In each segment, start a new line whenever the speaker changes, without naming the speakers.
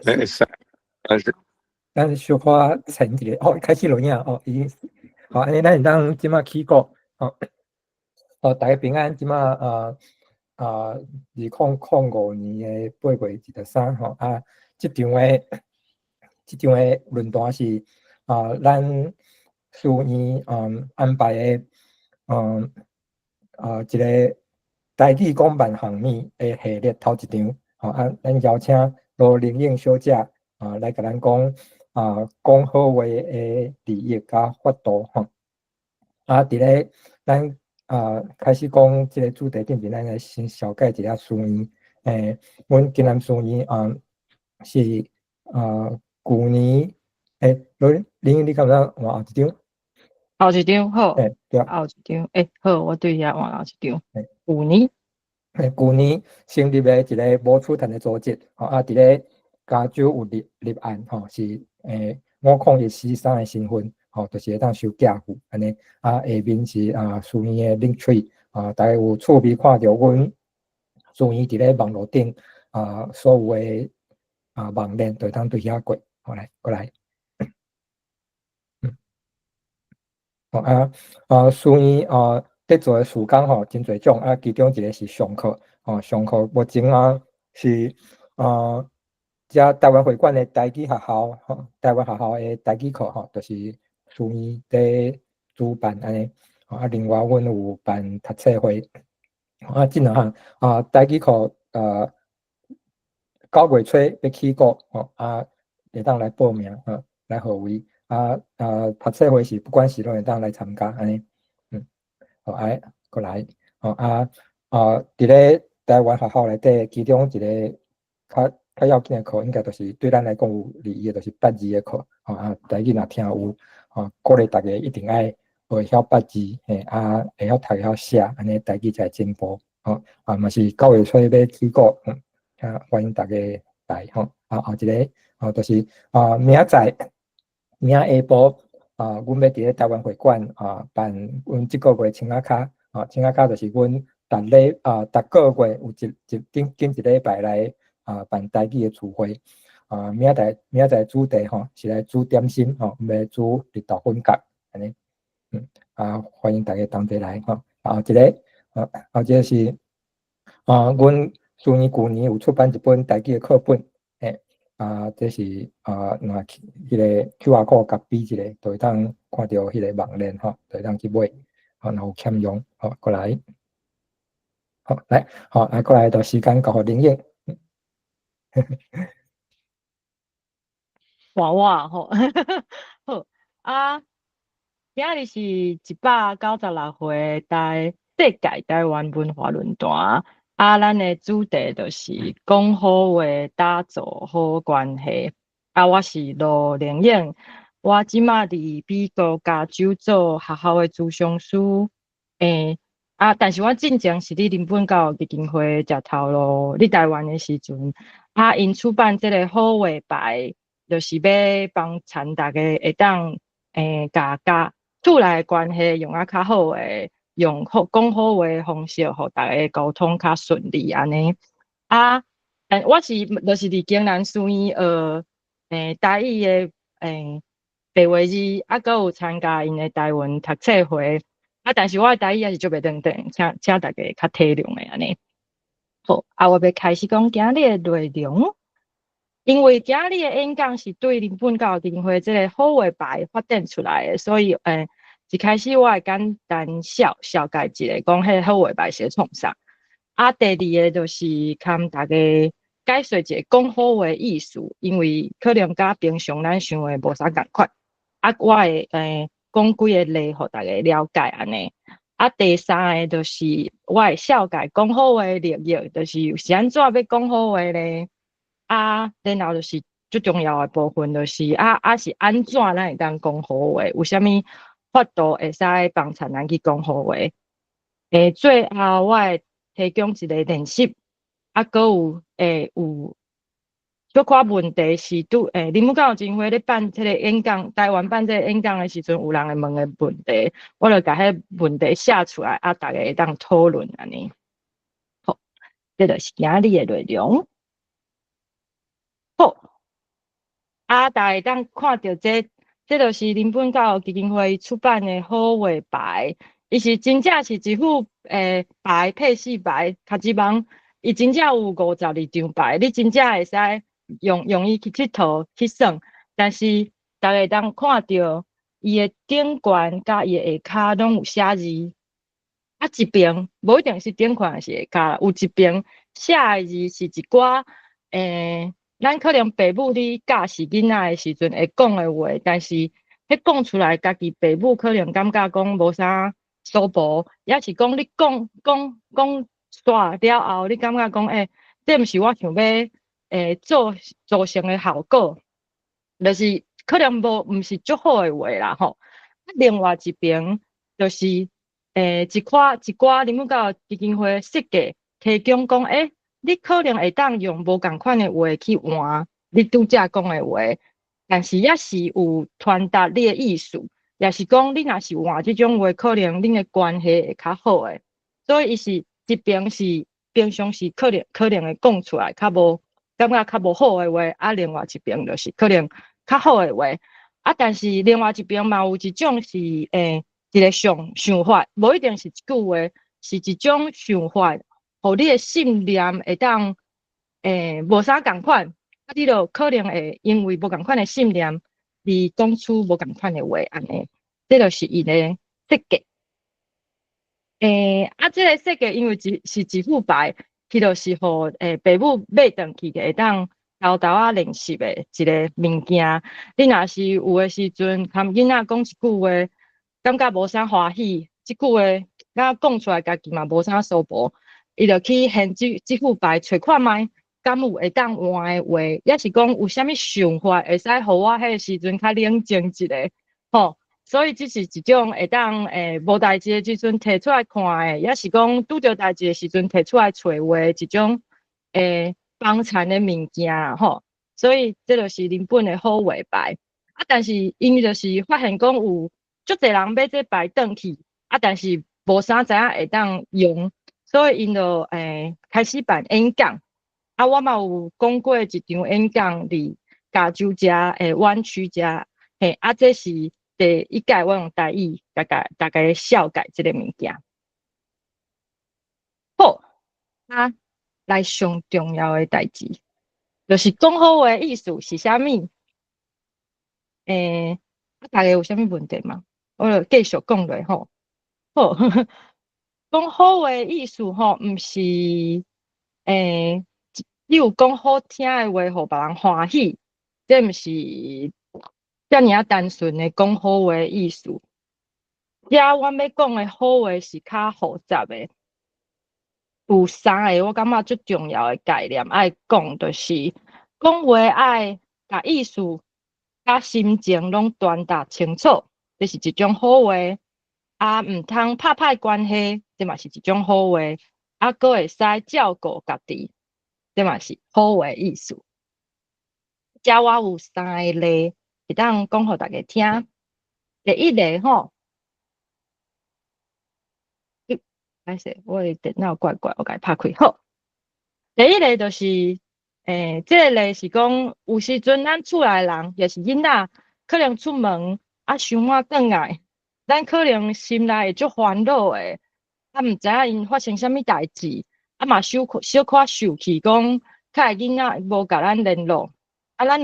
會使，
咱小可停一下，哦，開始錄影哦，已經，好，按呢咱會當這馬起鼓，哦，哦，大家平安，這馬2005年的8月23吼，啊，這場的論壇是咱書院安排的，一個台語講萬項物的系列頭一場，吼啊，咱邀請盧玲穎小姐來共咱講講好話的利益佮法度吼。啊，佇咧咱開始講這個主題頂面，咱來先紹介一下書院。阮金南書院是舊年，盧玲穎，你敢有當換後一張？
後一張好，
對。
後一張，好，我對遐換後一張。舊年，
舊年成立的一個無取趁的組織，吼啊，佇咧加州有立案，吼，是501C3的身份，吼，就是會當收寄付按呢。啊，下面是書院的 Linktree，大家有趣味看著阮書院佇咧網路頂所有的網鏈，就會當對遐過，好來，過來。好啊，書院佇做的事工吼，真濟種啊，其中一個是上課，吼，上課目前是遮台灣會館的台語學校，吼，台灣學校的台語課吼，就是書院佇主辦按呢。啊，另外阮有辦讀冊會，啊，這兩項台語課9月初欲起鼓，吼，啊，會當來報名，來予位，啊，讀冊會是不管時攏會當來參加按呢，好，來，過來，吼啊佇咧台灣學校內底，其中一個較要緊的課，應該就是對咱來講有利益的，就是筆字的課，吼啊，台語若聽有，吼，鼓勵大家一定愛學曉筆字，嘿，啊，會曉讀會曉寫，按呢台語才會進步，吼，啊，嘛是9月初欲起鼓，啊，歡迎大家來，吼，啊，後一個，吼，就是明仔載，明仔下晡，阮欲佇咧台灣會館辦阮這個月青仔跤，青仔跤就是阮逐禮逐個月有一一頂頂一禮拜來辦台語的聚會，明仔載主題吼是來煮點心吼，阮欲煮綠豆粉角，按呢，啊，歡迎大家同齊來吼，後一個，後一個是，阮書院舊年有出版一本台語的課本，嘿，啊，這是若彼個 QR code 共比一下，就會當看著彼個網鏈吼，就會當去買，吼，若有欠用，好，過來，好，來，好，啊，過來就時間交予玲穎。
換我吼，好啊，今仔日是196回世界台灣文化論壇，啊，咱的主題就是講好話，打造好關係。啊，我是盧玲穎，我這馬佇美國加州做學校的諮商師，啊，但是我進前是佇人本教育基金會食頭路，佇台灣的時陣，啊，𪜶主辦這個好話牌，就是欲幫助大家會當共家厝內的關係用啊較好的，用好講好話的方式，予大家溝通較順利按呢。啊，我是就是佇京南書院學台語的白話字，啊，閣有參加𪜶的台灣讀冊會。啊，但是我的台語猶是足袂轉轉，請大家較體諒的按呢。好，啊，我欲開始講今日的內容。因為今日的演講是對人本教育基金會這個好話牌發展出來的，所以一開始我會簡單紹介一下，講彼個好話牌是咧創啥。啊，第二个就是共大家解說一下講好話意思，因為可能佮平常咱想的無啥仝款。啊，我會講幾个例，予大家了解按呢。啊，第三个就是我會紹介講好話利益，就是是按怎欲講好話咧？啊，然後就是最重要的部分，就是啊是按怎咱會當講好話？有啥物法度會使幫助咱去講好話？最後我會提供一個練習，啊，閣有小可問題是拄人本教育基金會咧辦這個演講，台灣辦這個演講的時陣，有人會問的問題，我就共彼問題寫出來，啊，大家會當討論按呢。好，這就是今日的內容。好，啊，大家會當看著這，這就是林本教育基金會出版的好話牌，伊是真正是一副牌配戲牌，較一網，伊真正有52張牌，你真正會使用伊去𨑨迌去耍，但是大家會當看著伊的頂懸佮伊的下跤攏有寫字，啊一邊無一定是頂懸還是下跤，有一邊寫的字是一寡咱可能爸母咧教示囡仔的時陣會講的話，但是彼講出來，家己爸母可能感覺講無啥舒服，抑是講你講講講煞了後，你感覺講這毋是我想欲做造成的效果，就是可能無毋是足好的話啦吼。啊，另外一邊就是一寡林本教育基金會設計提供講，你可能會當用無仝款的話去換你拄才講的話，但是猶是有傳達你的意思，抑是講你若是換這種話，可能恁的關係會較好的。所以伊是一邊是平常時可能會講出來較無感覺較無好的話，啊，另外一邊就是可能較好的話。啊，但是另外一邊嘛有一種是一個想法，無一定是一句話，是一種想法，予你的信念會當無啥仝款，啊，你就可能會因為無仝款的信念而講出無仝款的話，按呢，這就是伊的設計。啊，這個設計因為是一副牌，彼就是予爸母買轉去會當沓沓仔練習的一個物件。你若是有的時陣，含囡仔講一句話，感覺無啥歡喜，這句話敢講出來，家己嘛無啥舒服，伊就去現這副牌揣看覓，敢有會當換的話，抑是講有啥物想法會使予我彼個時陣較冷靜一下，吼。所以這是一種會當無代誌的時陣提出來看的，抑是講拄著代誌的時陣提出來揣話的一種幫襯的物件吼。所以這就是林本的好話牌。啊，但是𪜶就是發現講有足濟人買這牌轉去，啊，但是無啥知影會當用，所以𪜶就開始辦演講。啊，我嘛有講過一場演講佇加州遮灣區遮，嘿，啊，這是第一屆我用台語大概紹介這个物件。好，啊，來上重要的代誌，就是講好話意思是啥物？啊，大家有啥物問題嗎？我就繼續講落吼。好，講好話意思吼，毋是你有講好聽的話，予別人歡喜，這毋是遮爾仔單純的講好話意思。遮阮欲講的好話是較複雜的，有三个我感覺足重要的概念愛講，就是講話愛共意思佮心情攏傳達清楚，這是一種好話。啊，毋通拍歹關係，這嘛是一種好話。啊，閣會使照顧家己，這嘛是好話意思。遮我有三个例，會當講予大家聽。第一例吼，歹勢，我的電腦怪怪，我共伊拍開。好，第一例就是，這个例是講，有時陣咱厝內人，抑是囡仔，可能出門啊，傷晚轉來，咱可能心內會足煩惱的，啊，毋知影𪜶發生啥物代誌，啊嘛小可小可受氣，講較會囡仔無共咱聯絡，啊，咱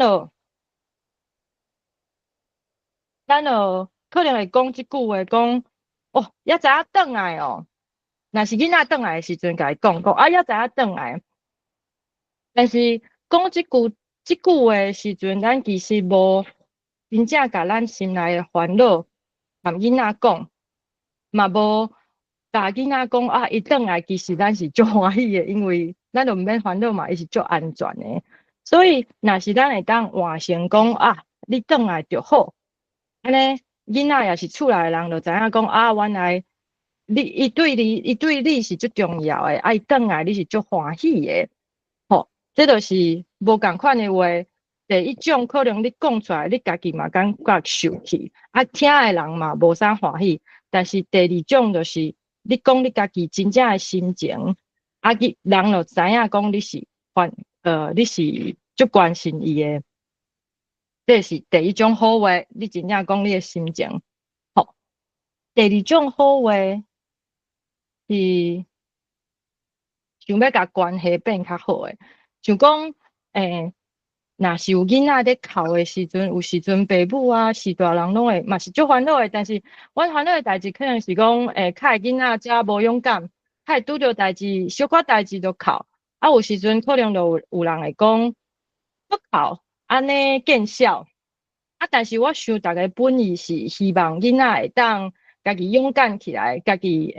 就可能會講這句話，講哦，猶知影轉來哦。若是囡仔轉來的時陣，共伊講講啊，猶知影轉來。但是講這句話的時陣，咱其實無真正共咱心內的煩惱共囡仔講，嘛無共囡仔講啊，伊轉來其實咱是足歡喜的，因為咱就毋免煩惱嘛，伊是足安全的。所以，若是咱會當換成講啊，你轉來就好，按呢囡仔抑是厝內的人就知影講啊，原來你伊對你是足重要的，啊，伊轉來你是足歡喜的，吼，這就是無仝款的話。第一種可能你講出來，你家己嘛感覺受氣，啊，聽的人嘛無啥歡喜。但是第二種就是你講你家己真正的心情，啊，伊人就知影講你是關，你是足關心伊的。這是第一種好話，你真正講你的心情。好，第二種好話是想欲共關係變較好的，像講，若是有囡仔咧哭的時陣，有時陣爸母啊，序大人攏會嘛是足煩惱的。但是阮煩惱的代誌可能是講，較會囡仔遮無勇敢，較會拄著代誌，小可代誌就哭。啊，有時陣可能就有人會講，閣哭，按呢見笑。啊，但是我想逐个本意是希望囡仔會當家己勇敢起來，家己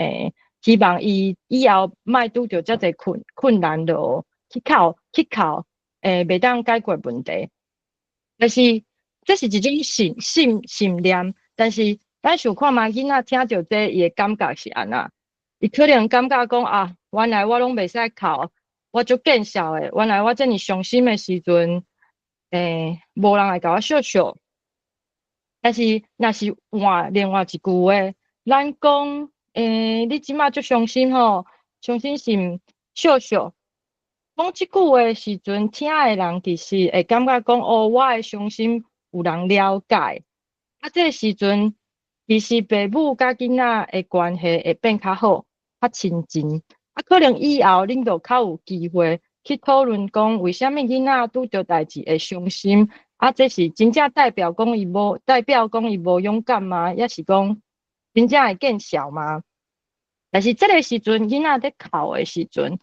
希望伊以後莫拄著遮濟困難就去哭去哭，袂當解決問題。但是這是一種信念，但是咱想看覓囡仔聽著這，伊的感覺是按怎？伊可能感覺講啊，原來我攏袂使哭，我足見笑的。原來我遮爾傷心的時陣，無人會共我笑笑。但是若是換另外一句話，咱講，你這馬足傷心吼，傷心是毋笑笑。講這句話的時陣，聽的人其實會感覺講，哦，我的傷心有人了解。啊，這个時陣，其實爸母佮囡仔的關係會變較好、較親近。啊，可能以後恁就較有機會去討論講，為啥物囡仔拄著代誌會傷心？啊，這是真正代表講伊無代表講伊無勇敢嗎？抑是講真正會見笑嗎？但是這个時陣，囡仔佇哭的時陣，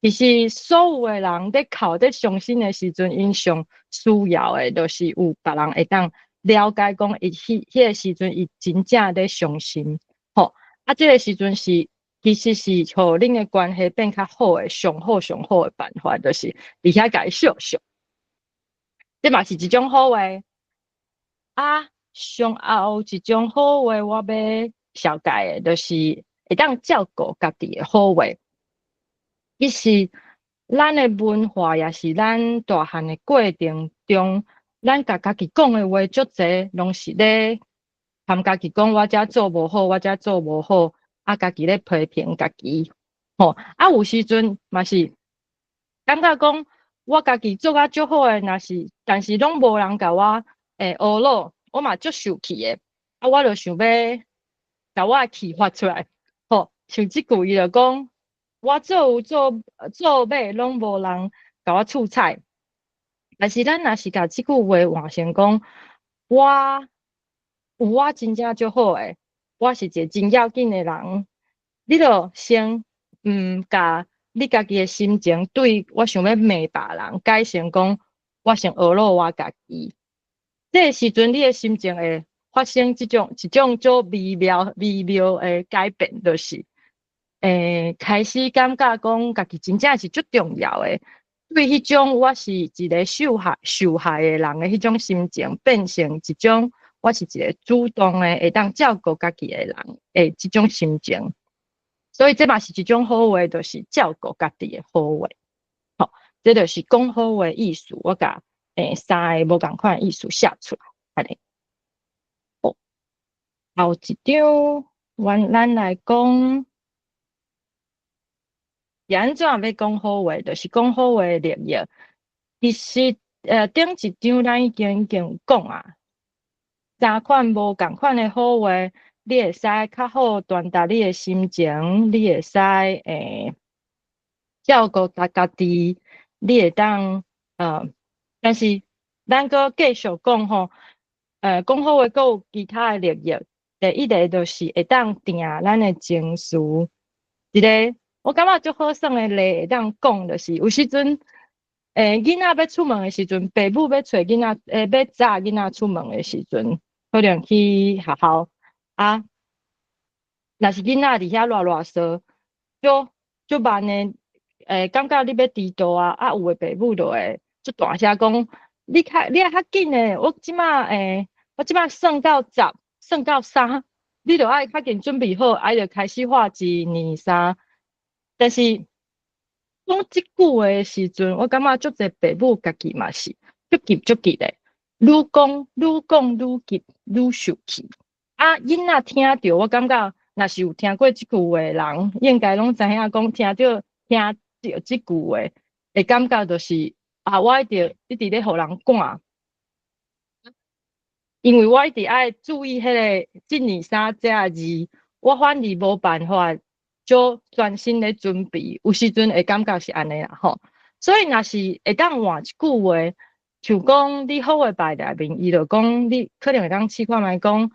其實所有的人佇哭、佇傷心的時陣，𪜶上需要的，就是有別人會當了解講，伊彼個時陣，伊真正佇傷心。吼，啊，這个時陣是其實是予恁的關係變較好的上好上好的辦法，就是佇遐共伊笑笑。這嘛是一種好話。啊，上後一種好話，我欲紹介的，就是會當照顧家己的好話。其實，咱的文化也是咱大漢的過程中，咱共家己講的話足濟，攏是咧含家己講，我這做無好，我這做無好，啊，家己咧批評家己，吼，啊，有時陣嘛是感覺講，我家己做甲足好的，若是，但是攏無人共我呵咾，我嘛足受氣的，啊，我就想欲共我的氣發出來，吼，像這句伊就講，我做有做做尾，攏無人共我啜彩。但是咱若是共這句話換成講，我有我真正足好的，我是一个真要緊的人，你就先毋共你家己的心情對我想欲罵別人，改成講我先呵咾我家己。這个時陣，你的心情會發生這種一種足微妙微妙的改變，就是，開始感覺講家己真正是足重要的，對彼種我是一个受害的人的彼種心情，變成一種我是一个主動的會當照顧家己的人的這種心情。所以這嘛是一種好話，就是照顧家己的好話。吼，這就是講好話意思。我共三个無仝款的意思寫出來，按呢。好，後一張，咱來講，是按怎欲講好話，就是講好話的力量。其實，頂一張咱已經有講啊，三款無仝款的好話，你會使較好傳達你的心情，你會使照顧家己，你會當但是咱閣繼續講吼，講好話閣有其他的力量。第一个就是會當定咱的情緒，一个我感覺足好耍的例會當講，就是有時陣，囡仔欲出門的時陣，爸母欲揣囡仔，欲載囡仔出門的時陣，可能去學校啊，若是囡仔佇遐囉囉嗦，足足慢的，感覺你欲遲到啊，啊，有的爸母就會足大聲講，你愛較緊的，我這馬算到十，算到三，你著愛較緊準備好，啊，伊就開始畫一、二、三。但是講這句話的時陣，我感覺足濟爸母家己嘛是足急足急的，愈講愈講愈急愈受氣。啊，囡仔聽著，我感覺若是有聽過這句話的人，應該攏知影講聽著這句話，會感覺就是啊，我一直一直咧予人趕。因為我一直愛注意彼個一二三這个字，我反而無辦法足專心咧準備，有時陣會感覺是按呢啦吼。所以若是會當換一句話，像講你好話拜內面，伊就講你可能會當試看覓講，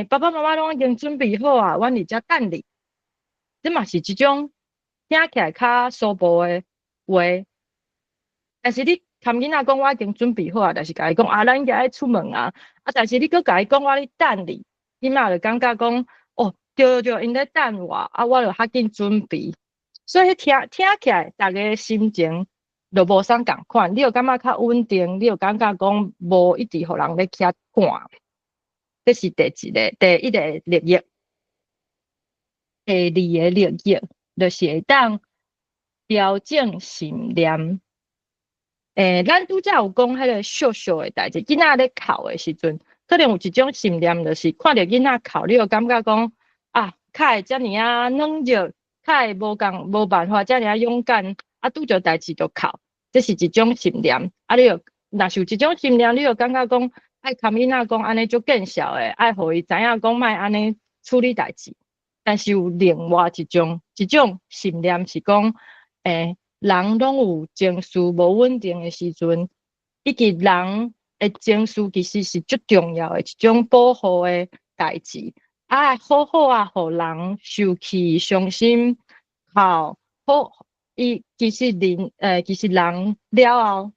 爸爸媽媽攏已經準備好啊，阮佇遮等你。這嘛是一種聽起來較粗暴的話，但是你含囡仔講我已經準備好啊，但是共伊講啊，咱應該愛出門啊，啊，但是你閣共伊講我咧等你，囡仔就感覺講，哦，對對，𪜶咧等我，啊，我就較緊準備，所以聽聽起來，逐家心情就無啥仝款，你就感覺較穩定，你就感覺講無一直予人咧遐趕，這是第一个，第一个利益。第二个利益就是會當調整信念。咱拄才有講彼个笑笑的代誌，囡仔咧哭的時陣，可能有一種信念，就是看著囡仔哭，你就感覺講啊，較會遮爾仔軟弱，較會無仝無辦法遮爾仔勇敢，啊，拄著代誌就哭，這是一種信念。啊，你就若是有這種信念，你就感覺講愛含囡仔講按呢足見笑的，愛予伊知影講莫按呢處理代誌。但是有另外一種信念是講，人攏有情緒無穩定的時陣，以及人的情緒其實是足重要的一種保護的代誌。啊，好好啊，予人受氣、傷心，哭好，伊其實人，其實人了後，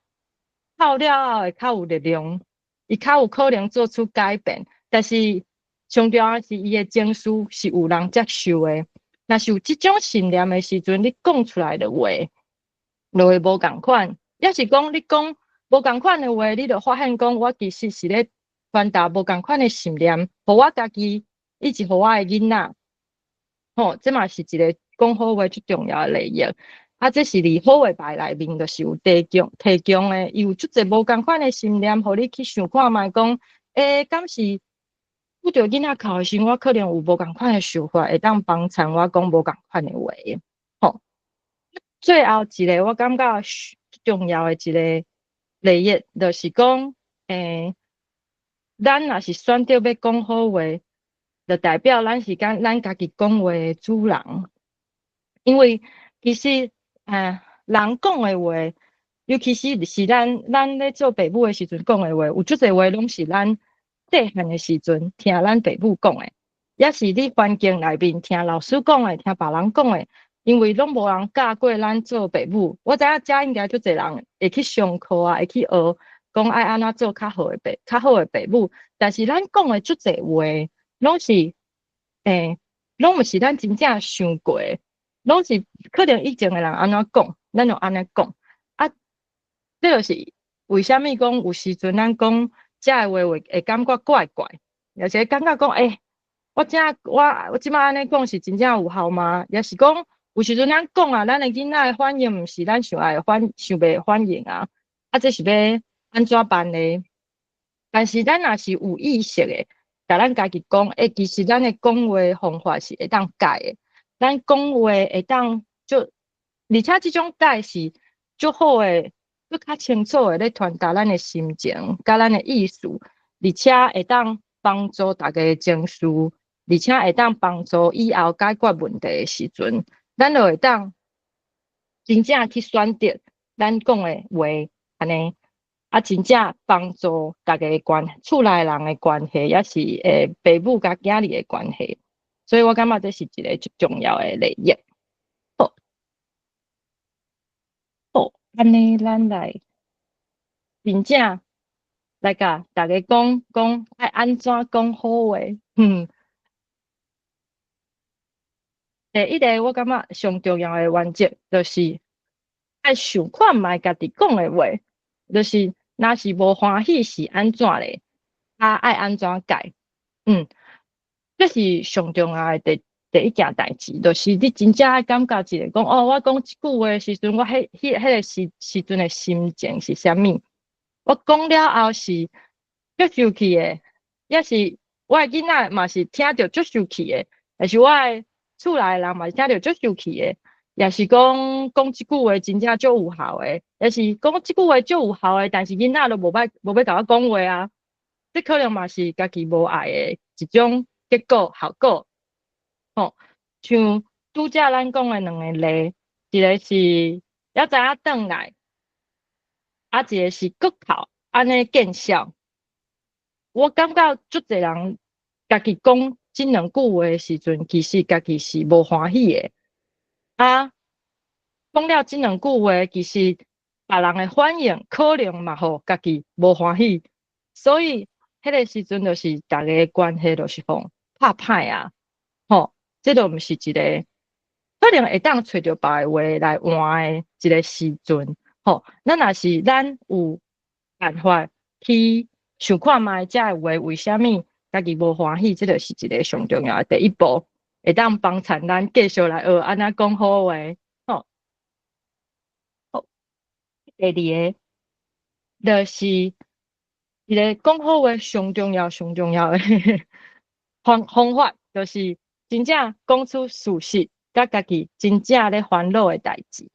哭了後會較有力量，伊較有可能做出改變。但是上重要是伊的情緒是有人接受的。若是有這種信念的時陣，你講出來的話，就會無仝款。抑是講你講無仝款的話，你就發現講我其實是咧傳達無仝款的信念，予我家己，以及予我的囡仔。吼，這嘛是一个講好話最重要的利益。啊，這是佇好話牌內面就是有提供提供的，伊有足濟無仝款的信念，予你去想看覓講，敢是拄著囡仔哭的時，我可能有無仝款的想法，會當幫襯我講無仝款的話。吼，最後一个我感覺重要的一个利益，就是講，咱若是選擇欲講好話，就代表咱是講咱家己講話的主人。因為其實，人講的話，尤其是是咱咧做爸母的時陣講的話，有足濟話攏是咱細漢的時陣聽咱爸母講的，抑是佇環境內面聽老師講的，聽別人講的，因為攏無人教過咱做爸母。我知影遮應該足濟人會去上課啊，會去學講愛按怎做較好的爸母。但是咱講的足濟話，攏是攏毋是咱真正想過的，攏是可能以前的人按怎講，咱就按呢講。啊，這就是為啥物講有時陣咱講遮的話會感覺怪怪，而且感覺講，我這我我這擺按呢講是真正有效嗎？抑是講有時陣咱講啊，咱的囡仔的反應毋是咱想愛的反想欲反應啊，啊，這是欲按怎辦呢？但是咱若是有意識的，共咱家己講，其實咱的講話方法是會當改的，咱講話會當就，而且這種改是足好的，閣較清楚的咧傳達咱的心情，佮咱的意思，而且會當幫助逐家情緒，而且會當幫助以後解決問題的時陣，咱就會當真正去選擇咱講的話，按呢，啊，真正幫助逐家關厝內人的關係，抑是爸母佮囝兒的關係，所以我感覺這是一个足重要的利益。好，好，按呢，咱來真正來共逐家講講愛按怎講好話。第一个我感覺上重要的原則，就是愛想看覓家己講的話，就是若是無歡喜是按怎咧，啊愛按怎改，這是上重要的第一件代誌，就是你真正愛感覺一下講，哦，我講這句話的時陣，我彼彼彼个時陣的心情是啥物？我講了後是足生氣的，抑是我的囡仔嘛是聽著足生氣的，抑是我的厝內的人嘛是聽著足生氣的，抑是講講這句話真正足有效的，抑是講這句話足有效的，但是囡仔都無欲共我講話啊。這可能嘛是家己無愛的一種結果效果。吼，像拄才咱講的兩個例，一個是猶知影轉來，啊，一個是閣哭，按呢見笑。我感覺足濟人家己講這兩句話的時陣，其實家己是無歡喜的。啊，講了這兩句話，其實別人的反應可能嘛予家己無歡喜，所以彼個時陣就是逐家的關係就是予拍歹啊，吼，這就毋是一個可能會當揣著別个話來換的一個時陣，吼。咱若是咱有辦法去想看覓這个話為啥物家己無歡喜，這就是一個上重要的第一步，會當幫助咱繼續來學按怎講好話，吼。好，第二個就是一個講好話上重要、上重要的方法，就是真正講出事實，佮家己真正咧煩惱的代誌。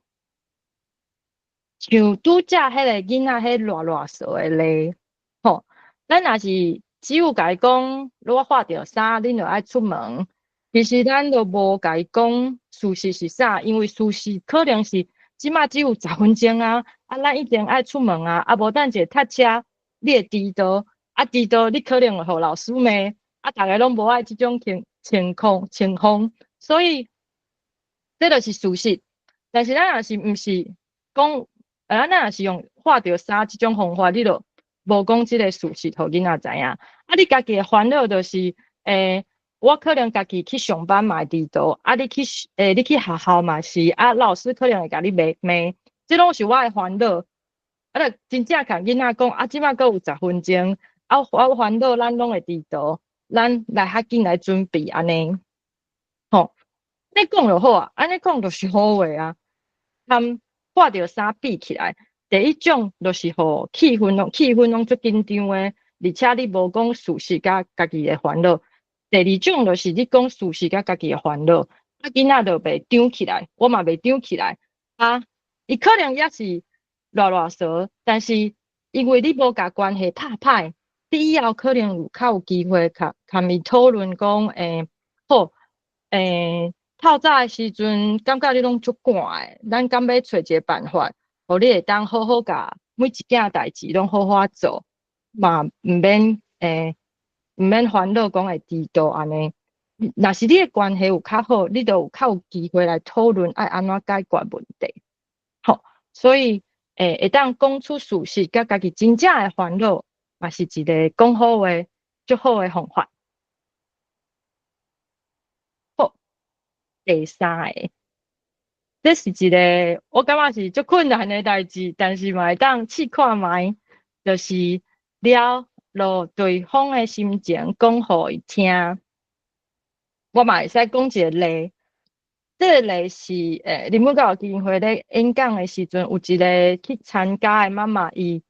像拄才彼個囡仔彼賴賴趖的例，吼，咱若是只有共伊講，我換著衫，恁就愛出門。其實咱都無共伊講事實是啥，因為事實可能是這馬只有10分鐘啊，啊，咱一定愛出門啊，啊，無等者塞車，你會遲到，啊，遲到你可能會予老師罵，啊，逐家攏無愛這種情況，所以這就是事實。但是咱若是毋是講，啊，咱若是用換著衫這種方法，你就無講這個事實，予囡仔知影。啊，你家己的煩惱就是，我可能家己去上班嘛會遲到，啊，你去學校嘛是，啊，老師可能會共你罵罵，這攏是我的煩惱。啊，就真正共囡仔講，啊，這馬閣有十分鐘，啊，我煩惱咱攏會遲到，咱來較緊來準備按呢。吼，按呢講就好啊，按呢講就是好話啊。含換著衫比起來，第一種就是予氣氛攏足緊張的，而且你無講事實佮家己的煩惱。第二種就是你講事實佮家己的煩惱，啊，囡仔就袂張起來，我嘛袂張起來。啊，伊可能也是賴賴趖，但是因為你無共關係拍歹，你以後可能有較有機會共伊討論講，好，透早的時陣感覺你攏足趕的，咱敢欲揣一個辦法，予你會當好好共每一件代誌攏好好做，嘛毋免煩惱講會遲到按呢。若是你的關係有較好，你就有較有機會來討論愛按怎解決問題。吼，所以會當講出事實，佮家己真正的煩惱，嘛是一個講好話足好的方法。好，第三個，這是一個我感覺是足困難的代誌，但是嘛會當試看覓，就是了露對方的心情講予伊聽。我嘛會使講一個例，這個例是林本教育基金會咧演講的時陣，有一個去參加的媽媽，伊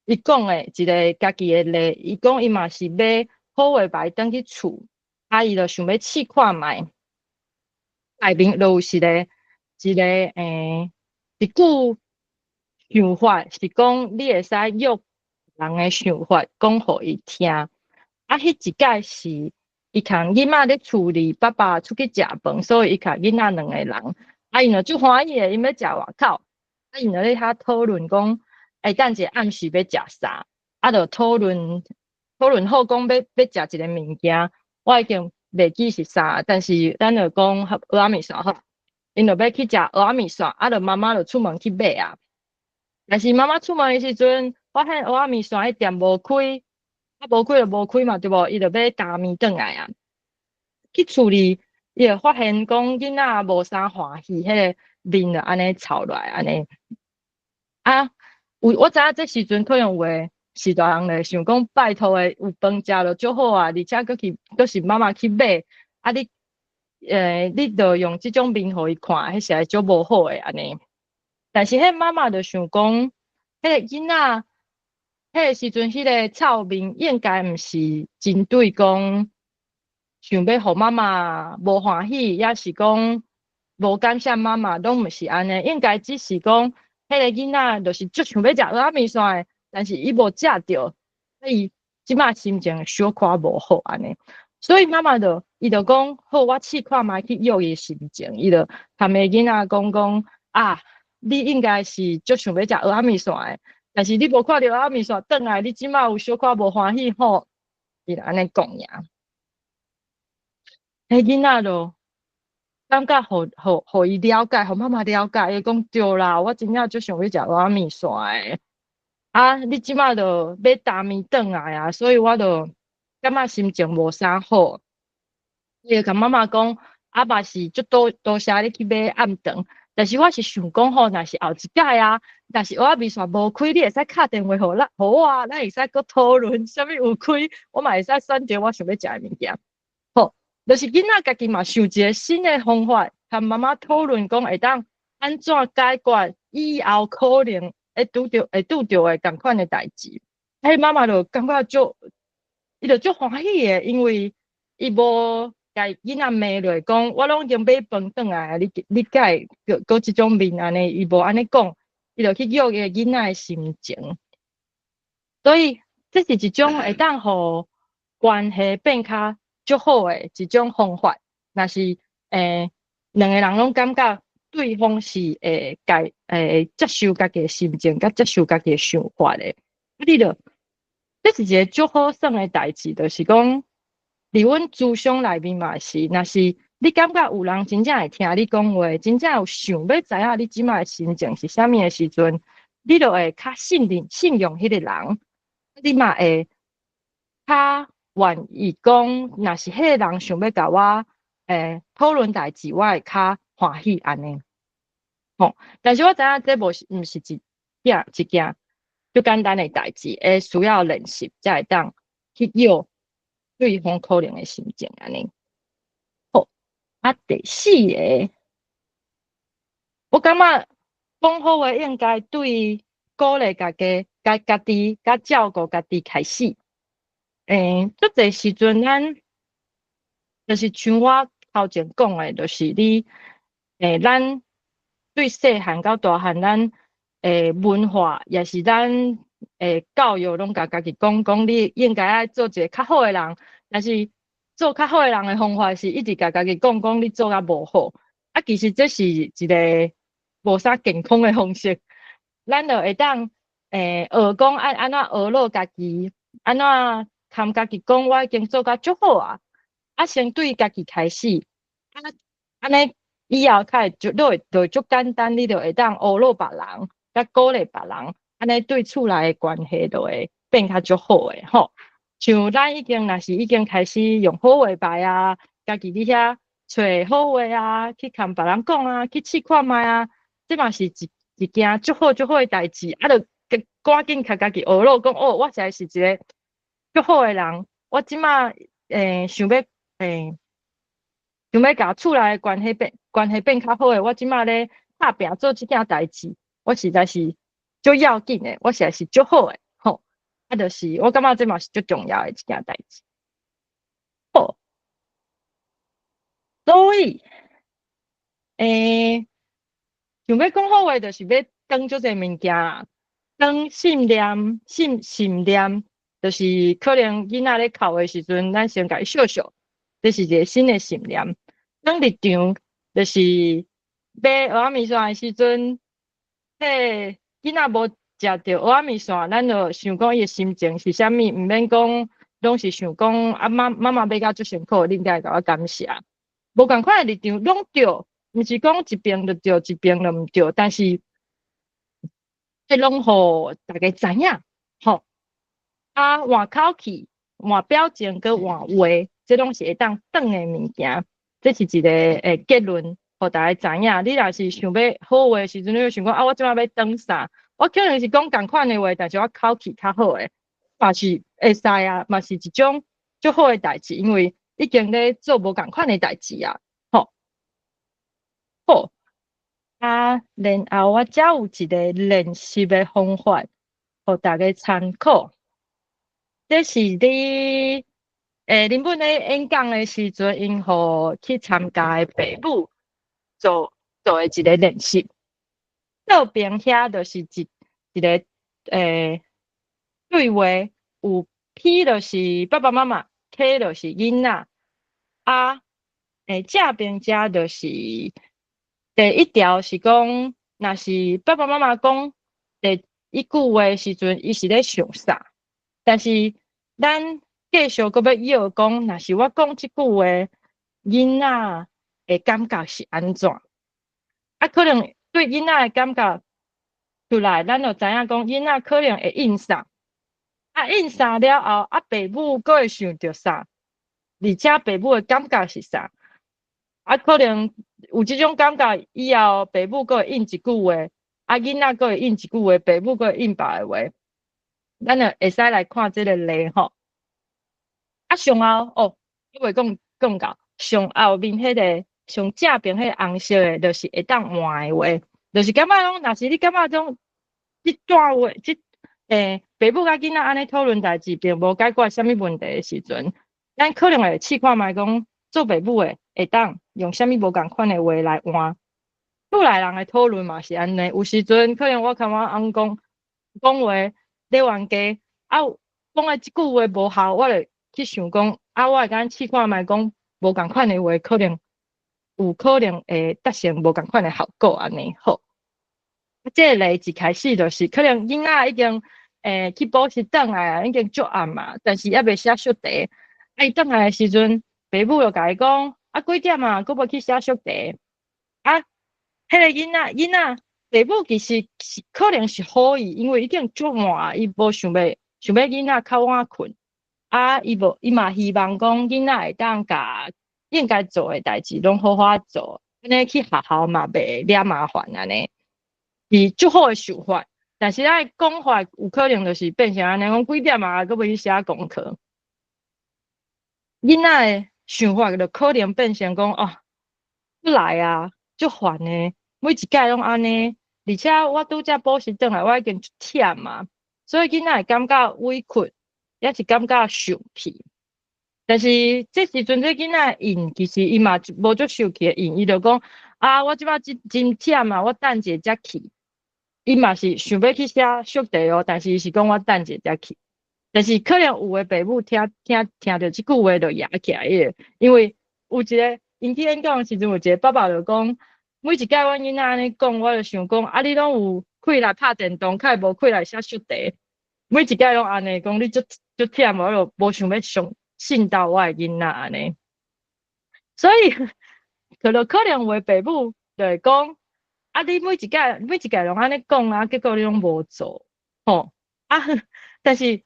講的一個家己的例，伊講伊嘛是買好話牌轉去厝，啊，伊就想欲試看覓，內面就有一句想法，是講你會使約人的想法講予伊聽，啊，彼一擺是伊共囡仔咧厝裡，爸爸出去食飯，所以伊共囡仔兩個人，啊，𪜶就足歡喜的，𪜶欲食外口，啊，𪜶就咧遐討論講，等一下暗時欲食啥，啊，就討論好講欲食一個物件，我已經袂記是啥，但是咱就講蚵仔麵線好，𪜶就欲去食蚵仔麵線，啊，就媽媽就出門去買啊，但是媽媽出門的時陣，發現蚵仔麵線彼店無開。啊，無開就無開嘛，對無？伊就買擔麵轉來啊。去厝裡，伊就發現講囡仔無啥歡喜，彼個面就按呢臭落來按呢。啊，有我知影這時陣可能有的是大人會想講拜託的有飯食就足好啊，而且閣去閣是媽媽去買，啊你就用這種面予伊看，彼實在足無好的按呢。但是彼媽媽就想講，彼個囡仔。彼個時陣，彼個臭面應該毋是針對講想欲予媽媽無歡喜，抑是講無感謝媽媽，攏毋是按呢。應該只是講，彼個囡仔就是足想欲食蚵仔麵線的，但是伊無食著，伊這馬心情小可無好按呢。所以媽媽就伊就講好，我試看覓去約伊心情，伊就含个囡仔講講啊，你應該是足想欲食蚵仔麵線的，但是你無看著蚵仔麵線轉來，你這馬有小可無歡喜吼，伊就按呢講爾。彼囡仔就感覺予伊了解，予媽媽了解，伊講對啦，我真正足想欲食蚵仔麵線的。啊，你這馬就買擔麵轉來啊，所以我就感覺心情無啥好。伊就共媽媽講，啊嘛是足多多謝你去買暗頓，但是我是想講吼，若是後一擺啊，若是蚵仔麵線無開，你會使敲電話予咱，予我啊，咱會使閣討論啥物有開，我嘛會使選擇我想欲食的物件。好，就是囡仔家己嘛想一个新的方法，共媽媽討論講會當按怎解決以後可能會拄著的仝款的代誌。彼媽媽就感覺足，伊就足歡喜的，因為伊無共囡仔罵落講，我攏已經買飯轉來，你敢會閣閣這種面按呢？伊無按呢講，伊就去約伊个囡仔的心情。所以這是一種會當予關係變較足好的一種方法。若是兩个人攏感覺對方是會共會接受家己的心情，佮接受家己的想法的，啊你就這是一个足好耍的代誌，就是講佇阮諮商內面嘛是，若是你感覺有人真正會聽你講話，真正有想欲知影你這馬的心情是啥物的時陣，你就會較信任、信用彼个人，你嘛會較願意講，若是彼个人想欲共我討論代誌，我會較歡喜按呢。吼，但是我知影這無是毋是一件足簡單的代誌，會需要練習才會當去約對方可能的心情按呢。好，啊，第四个，我感覺講好話應該對鼓勵家己、共家己、佮照顧家己開始。足濟時陣咱就是像我頭前講的，就是你咱對細漢到大漢，咱文化也是咱教育，攏共家己講講，你應該愛做一个較好的人。但是做較好的人的方法是一直共家己講講你做甲無好。啊，其實這是一个無啥健康的方式。咱就會當學講愛按怎呵咾家己，按怎含家己講，我已經做甲足好啊！啊，先對家己開始，啊，按呢以後較會就你會就足簡單，你就會當呵咾別人，佮鼓勵別人，按呢對厝內的關係就會變較足好的吼。像咱已經若是已經開始用好話牌啊，家己佇遐揣好話啊，去共別人講啊，去試看覓啊，這嘛是一件足好足好的代誌。啊，就趕緊共家己呵咾講哦，我實在是一个足好的人，我這馬想欲共厝內的關係變較好的，我這馬咧拍拚做這件代誌，我實在是足要緊的，我實在是足好的，吼。啊，就是我感覺這嘛是足重要的一件代誌。好，所以，想欲講好話，就是欲轉足濟物件啦，轉信念、信念，就是可能囡仔咧哭的時陣，咱先共伊笑笑，這是一个新的信念。轉立場，就是買蚵仔麵線的時陣，彼个囡仔無食著蚵仔麵線，咱就想講伊的心情是啥物，毋免講攏是想講啊媽媽買甲足辛苦，你應該共我感謝。無仝款的立場攏對，毋是講一邊就對，一邊就毋對，但是，彼攏予大家知影，吼。啊，換口氣、換表情、閣換話，這攏是會當轉的物件。這是一个結論，予大家知影。你若是想欲好話的時陣，你就想講啊，我這馬欲轉啥？我可能是講仝款的話，但是我口氣較好的，嘛是會使啊，嘛是一種足好的代誌，因為已經咧做無仝款的代誌啊，吼。好，啊，然後我遮有一个練習的方法，予大家參考。這是佇林本咧演講的時陣，𪜶予去參加的爸母做的一个練習。左邊遐就是一個對話，有 P 就是爸爸媽媽，K 就是囡仔。啊，正邊遮就是第一條是講，若是爸爸媽媽講第一句話時陣，伊是咧想啥？但是咱繼續閣欲要講，若是我講這句話，囡仔的感覺是按怎？啊，可能對囡仔的感覺出來，咱就知影講囡仔可能會應啥？啊，應啥了後，啊，爸母閣會想著啥？而且爸母的感覺是啥？啊，可能有這種感覺以後，爸母閣會應一句話，啊，囡仔閣會應一句話，爸母閣會應別个話。咱就會使來看這個例吼。啊，上後哦，猶未講講到上後面彼個上正邊彼個紅色的，就是會當換的話，就是感覺講，若是你感覺講這段話，這爸母佮囡仔按呢討論代誌，並無解決啥物問題的時陣，咱可能會試看覓講，做爸母的會當用啥物無仝款的話來換。厝內人的討論嘛是按呢，有時陣可能我共我翁講講話咧冤家，啊，講的這句話無效，我就去想講，啊，我會當試看覓講無仝款的話，可能有可能會達成無仝款的效果按呢好。啊，這個例一開始就是可能囡仔已經去補習轉來啊，已經足暗嘛，但是猶未寫速題。啊，伊轉來的時陣，爸母就共伊講：啊，幾點啊？閣無去寫速題？啊，彼個囡仔爸母其實是可能是好意，因為已經足晚，伊無想欲囡仔較晚睏。啊，伊無伊嘛希望講囡仔會當共應該做的代誌攏好好做，按呢去學校嘛袂惹麻煩按呢，是足好的想法。但是咱講法有可能就是變成按呢，講幾點啊，閣欲去寫功課。囡仔的想法就可能變成講哦，閣來啊，足煩的，每一擺攏按呢，而且我拄才補習轉來，我已經足忝啊，所以囡仔會感覺委屈，抑是感覺受氣。但是這時陣這囡仔應，其實伊嘛無足受氣的應，伊就講啊，我這擺真真忝啊，我等一下才去。伊嘛是想欲去寫速題哦，但是伊是講我等一下才去。但是可能有的爸母聽著這句話就攑起來，因為有一個𪜶去演講的時陣，有一個爸爸就講，每一擺阮囡仔按呢講，我就想講，啊，你攏有氣力拍電動，較會無氣力寫速題。每一擺攏按呢講，你足足忝，我就無想欲相信到我的囡仔按呢。所以，可能有的爸母就會講，啊，你每一擺攏按呢講啊，結果你攏無做，吼啊，但是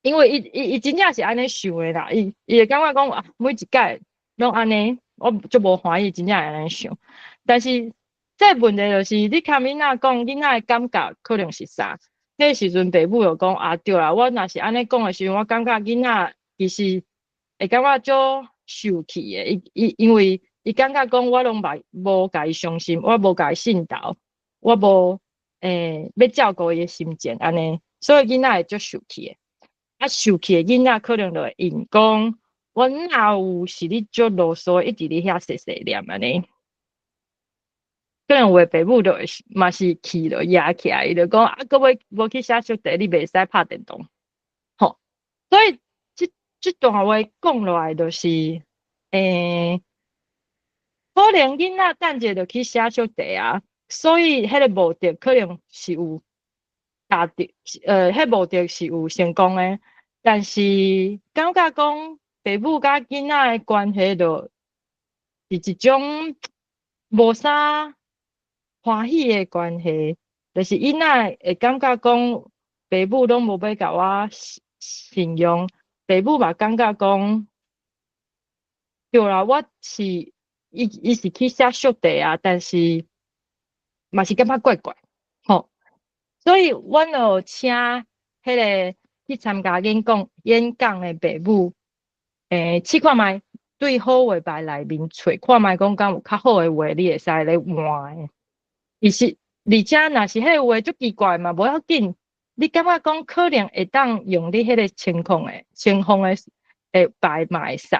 因為伊真正是按呢想的啦，伊會感覺講啊，每一擺攏按呢，我足無歡喜，真正會按呢想。但是這個問題就是，你共囡仔講，囡仔的感覺可能是啥？彼時陣爸母就講啊，對啦，我若是按呢講的時陣，我感覺囡仔其實會感覺足受氣的。伊伊因為伊感覺講我攏嘛無共伊相信，我無共伊信投，我無欲照顧伊的心情按呢，所以囡仔會足受氣的。啊，受氣的囡仔可能就會應講，我哪有是你足囉嗦，一直佇遐細細念按呢。可能有的爸母就會嘛是氣就壓起來，伊就講啊，閣欲無去寫速題，你袂使拍電動，吼。所以這段話講落來就是，可能囡仔等者就去寫速題啊，所以彼個目的可能是有達到，彼目的是有成功的，但是感覺講爸母佮囡仔的關係就是一種無啥歡喜的關係，就是囡仔會感覺講爸母攏無欲共我信用，爸母嘛感覺講，對啦，我是伊是去寫速題啊，但是嘛是感覺怪怪，吼，所以阮就請彼個去參加演講的爸母，試看覓對好話牌內面揣看覓講敢有較好的話，你會使咧換的。其實，而且若是彼個話足奇怪嘛，無要緊，你感覺講可能會當用你彼個清風的牌嘛會使。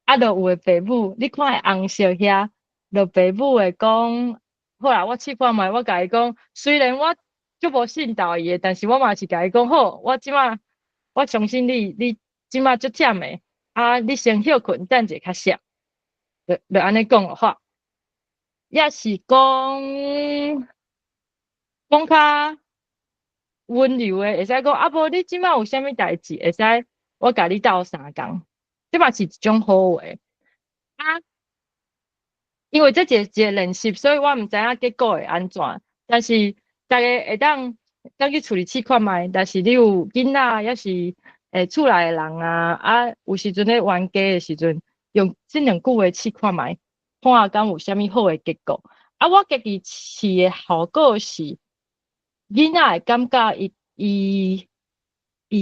啊，就有的爸母，你看紅色遐，就爸母會講，好啦，我試看覓，我共伊講，雖然我足無信投伊的，但是我嘛是共伊講好，我這擺我相信你，你這馬足忝的，啊，你先歇睏，等者較適。就按呢講的話，抑是講講較溫柔的，會使講啊，無你這馬有啥物代誌，會使我共你鬥相共，這嘛是一種好話。啊，因為這一個一個練習，所以我毋知影結果會按怎，但是逐家會當轉去厝裡試看覓，但是你有囡仔，抑是厝內的人啊，啊，有時陣咧冤家的時陣，用這兩句話試看覓，看敢有啥物好的結果。啊，我家己試的效果是，囡仔會感覺伊有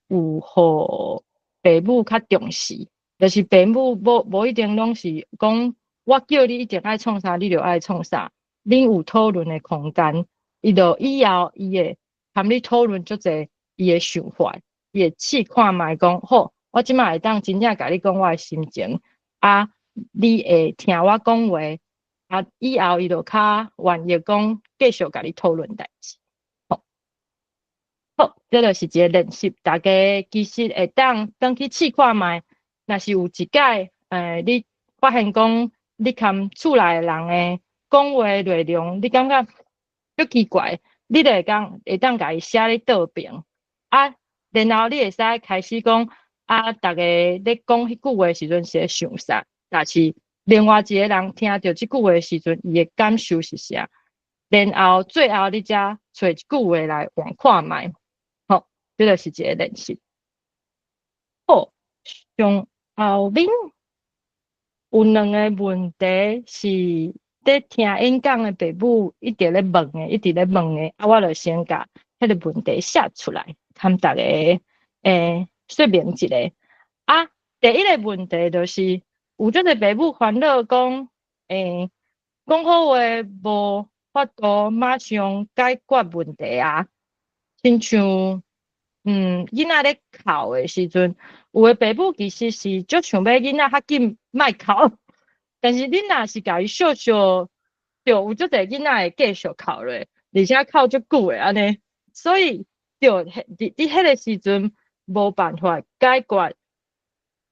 予爸母較重視，就是爸母無一定攏是講我叫你一定愛創啥，你就愛創啥，恁有討論的空間，伊就以後伊會含你討論足濟伊的想法，伊會試看覓講好，我這馬會當真正共你講我的心情，啊，你會聽我講話，啊，以後伊就較願意講繼續共你討論代誌。好，好，這就是一個練習，大家其實會當轉去試看覓，若是有一擺，你發現講你含厝內的人的講話內容，你感覺足奇怪，你就會講會當共伊寫咧桌邊，啊，然後你會使開始講，啊，逐家咧講彼句話的時陣是咧想啥，但是另外一個人聽著這句話的時陣，伊的感受是啥？然後最後你才揣一句話來換看覓，好，這就是一個練習。好，上後面有兩個問題是佇聽演講的爸母一直咧問的，一直咧問的，啊，我就先共彼個問題寫出來，含逐家說明一下。啊，第一個問題就是有足濟爸母煩惱講，講好話無法度馬上解決問題啊，親像囡仔咧哭的時陣，有的爸母其實是足想欲囡仔較緊莫哭，但是恁若是共伊笑笑，就有足濟囡仔會繼續哭落，而且哭足久的按呢，所以對，佇彼個時陣無辦法解決，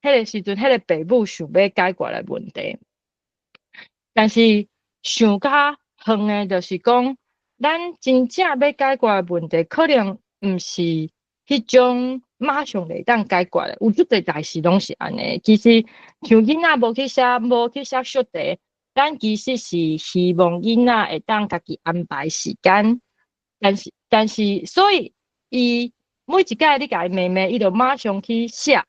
彼個時陣彼個爸母想欲解決的問題。但是想較遠的，就是講，咱真正欲解決的問題，可能毋是彼種馬上會當解決的，有足濟代誌攏是按呢。其實像囡仔無去寫小題，咱其實是希望囡仔會當家己安排時間，但是，所以伊每一擺你共伊罵罵，伊就馬上去寫，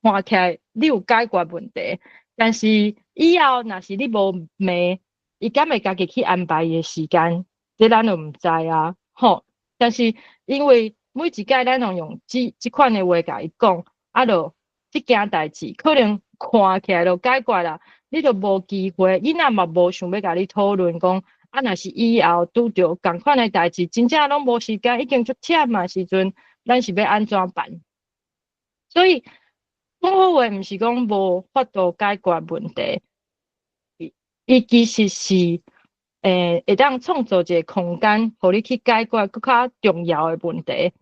看起來你有解決問題。但是以後若是你無罵，伊敢會家己去安排伊的時間？這咱就毋知啊，吼。但是因為每一擺咱攏用這款的話共伊講，啊，就這件代誌可能看起來就解決啦，你就無機會，囡仔嘛無想欲共你討論講，啊，若是以後拄著仝款的代誌，真正攏無時間，已經足忝的時陣，咱是欲按怎辦？所以講好話毋是講無法度解決問題，伊其實是會當創造一個空間，予你去解決閣較重要的問題。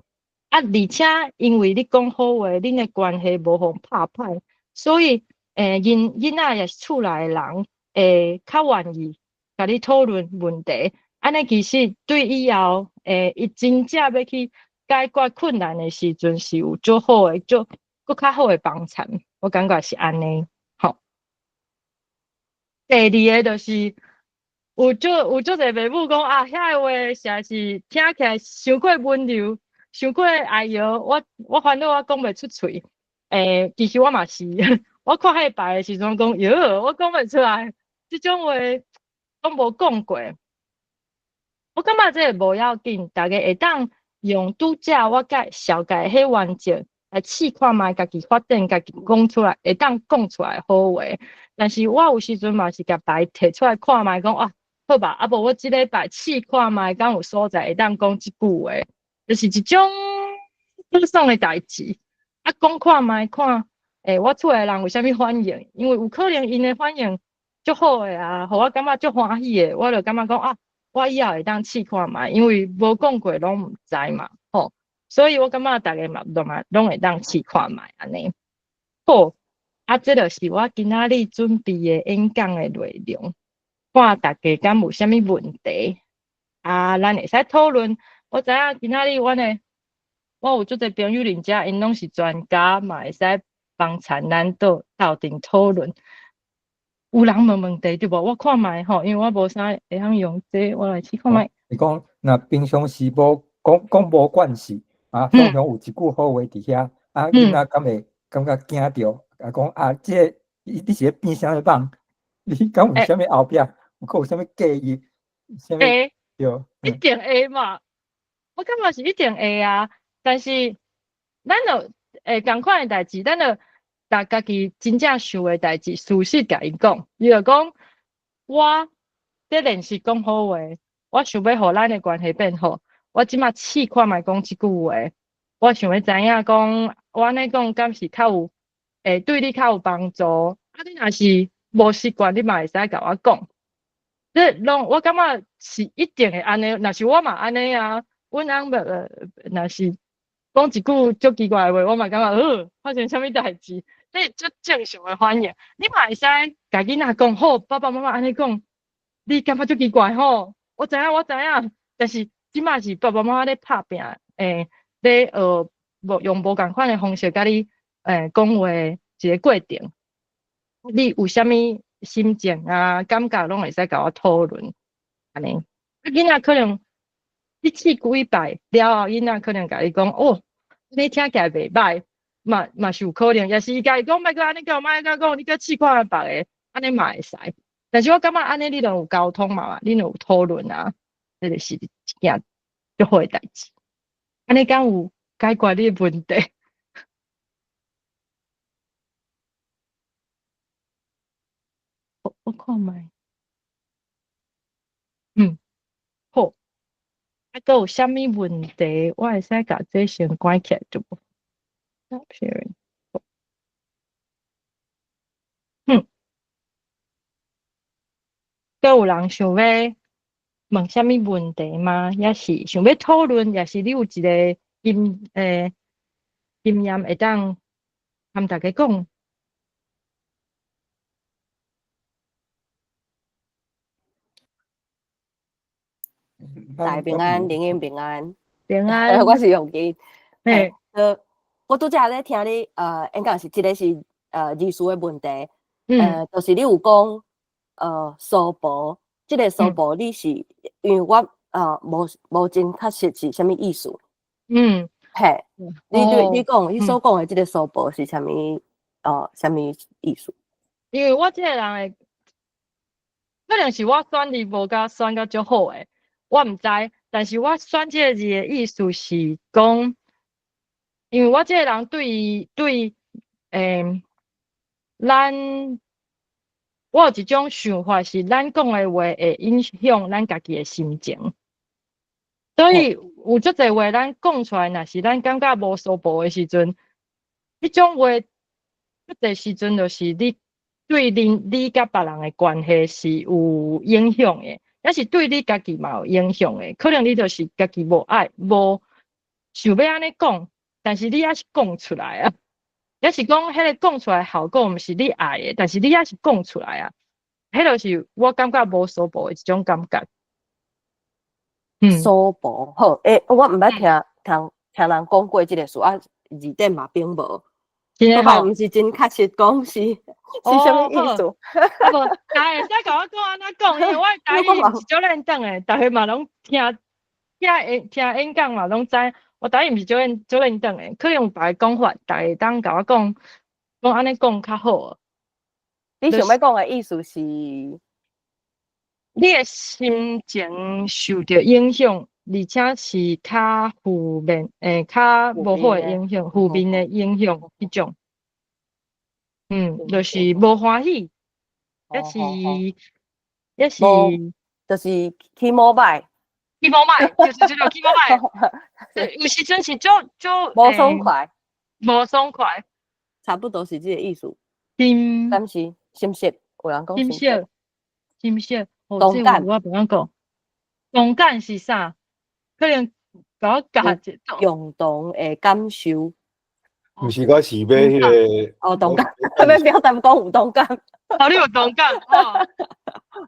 啊，而且因為你講好話，恁的關係無予拍歹，所以囡仔抑是厝內的人會較願意共你討論問題。按呢其實對以後，伊真正欲去解決困難的時陣，是有足好的、足閣較好的幫襯。我感覺是按呢。吼。第二个就是有足濟爸母講啊，遐个話實在是聽起來傷過溫柔，傷過哎喲，我煩惱我講袂出喙。其實我嘛是，我看彼個牌的時陣講，喲，我講袂出來，這種話攏無講過。我感覺這個無要緊，逐家會當用拄才我介紹的彼原則來試看覓，家己發展，家己講出來，會當講出來好話。但是我有時陣嘛是共牌提出來看覓，講啊，好吧，啊無我這禮拜試看覓，敢有所在會當講這句話，就是一種輕鬆的代誌。啊，講看覓看，我厝的人有啥物反應？因為有可能𪜶的反應足好的啊，予我感覺足歡喜的，我就感覺講啊，我以後會當試看覓，因為無講過攏毋知嘛，吼。所以我感覺逐家嘛攏嘛攏會當試看覓按呢。好，啊，這就是我今仔日準備的演講的內容，看逐家敢有啥物問題，啊，咱會使討論。我知影今仔日阮的，我有足濟朋友佇遮，𪜶攏是專家，嘛會使幫襯咱鬥鬥陣討論。有人問問題對無？我看覓吼，因為我無啥會曉用這個，我來試看覓。
伊講若平常時無講講無關係，啊，常常有一句好話佇遐，啊，囡仔敢會感覺驚著？啊，講啊，這個你是咧變啥物夢？你敢有啥物後壁？有閣有啥物建議？啥物？
會，
對，
一定會嘛。我感覺是一定會啊，但是咱就會仝款的代誌，咱就共家己真正想的代誌，事實共伊講。伊就講，我咧練習講好話，我想欲予咱的關係變好，我這馬試看覓講這句話，我想欲知影講，我按呢講敢是較有，會對你較有幫助。啊，你若是無習慣，你嘛會使共我講。這攏我感覺是一定會按呢，若是我嘛按呢啊。阮翁若是講一句足奇怪的話，我嘛感覺發生啥物代誌？這足正常的反應。你嘛會使共囡仔講好，爸爸媽媽按呢講，你感覺足奇怪吼？我知影，我知影，但是這馬是爸爸媽媽咧拍拚，咧學無用無仝款的方式共你講話一個過程。你有啥物心情啊、感覺，攏會使共我討論，按呢。啊，囡仔可能。你試幾擺了後，囡仔可能共你講哦，你聽起來袂䆀，嘛嘛是有可能，抑是伊共伊講莫閣按呢講，莫閣講，你閣試看覓別个，按呢嘛會使。但是我感覺按呢你攏有溝通嘛，你攏有討論啊，這就是一件足好的代誌。按呢敢有解決你的問題？我看覓，好。啊，閣有啥物問題？我會使共這先關起來對無？Stop sharing。閣有人想欲問啥物問題嗎？抑是想欲討論？抑是你有一個經驗會當和大家講？
大家平安，玲英平安，
平安。
我是永基。
嘿，
我拄才咧聽你演講是，這個是歷史的問題。就是你有講蘇婆，這個蘇婆你是因為我無真確實是啥物意思。嘿，你講你所講的這個蘇婆是啥物啥物意思？
因為我這個人的，可能是我選字無甲選甲足好的。我毋知，但是我選這個字的意思是講，因為我這個人對對，咱我有一種想法是，咱講的話會影響咱家己的心情，所以有足濟話咱講出來，若是咱感覺無舒服的時陣，彼種話足濟時陣就是你對恁你佮別人的關係是有影響的。抑是對你家己嘛有影響的，可能你就是家己無愛，無想欲按呢講，但是你抑是講出來啊，抑是講彼個講出來效果毋是你愛的，但是你抑是講出來啊，彼就是我感覺無舒服的一種感覺。
舒服好，我毋捌聽人講過這個詞啊，字典嘛並無。我毋是真確實講是啥物意思？
啊無，大家會使共我講按怎講，因為我台語毋是足輪轉的，逐家嘛攏聽演講嘛攏知，我台語毋是足輪足輪轉的，可能有別个講法，逐家會當共我講，講按呢講較好。
你想欲講的意思是？
你的心情受著影響，而且是較負面，較無好的影響，負面的影響彼種。就是無歡喜，抑是，
就是起毛歹，
起毛歹，就是這個起毛歹。有時陣是足足
無爽快，
無爽快，
差不多是這個意思。敢是心色，有人講
心色，心色，
同感，
我袂曉講。同感是啥？可能共我教一
共同的感受。
毋是，我是欲彼个
哦，同感，欲表達講有同感。
哦，你有同感哦。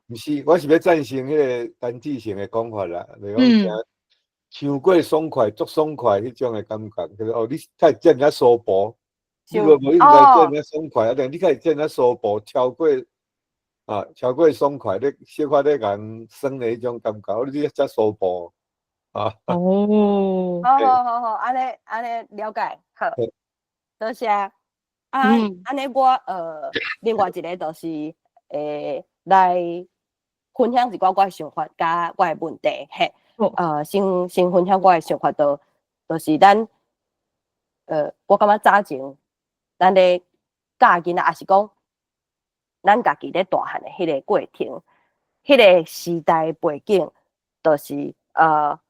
毋是，我是欲贊成彼个陳志成的講法啦，就是講傷過爽快，足爽快彼種的感覺，就是哦，你較會遮爾仔舒服，你無無你毋知遮爾仔爽快，啊，但你較會遮爾仔舒服，超過啊，超過爽快，你小可咧共人耍的彼種感覺，哦，你遮舒服啊。
哦。
好好好好，按呢按呢了解，好。多謝。啊，按呢我另外一个就是來分享一寡我的想法佮我的問題，嘿。先分享我的想法，就是咱，我感覺早前咱咧教囡仔，抑是講咱家己咧大漢的彼個過程，彼個時代背景，就是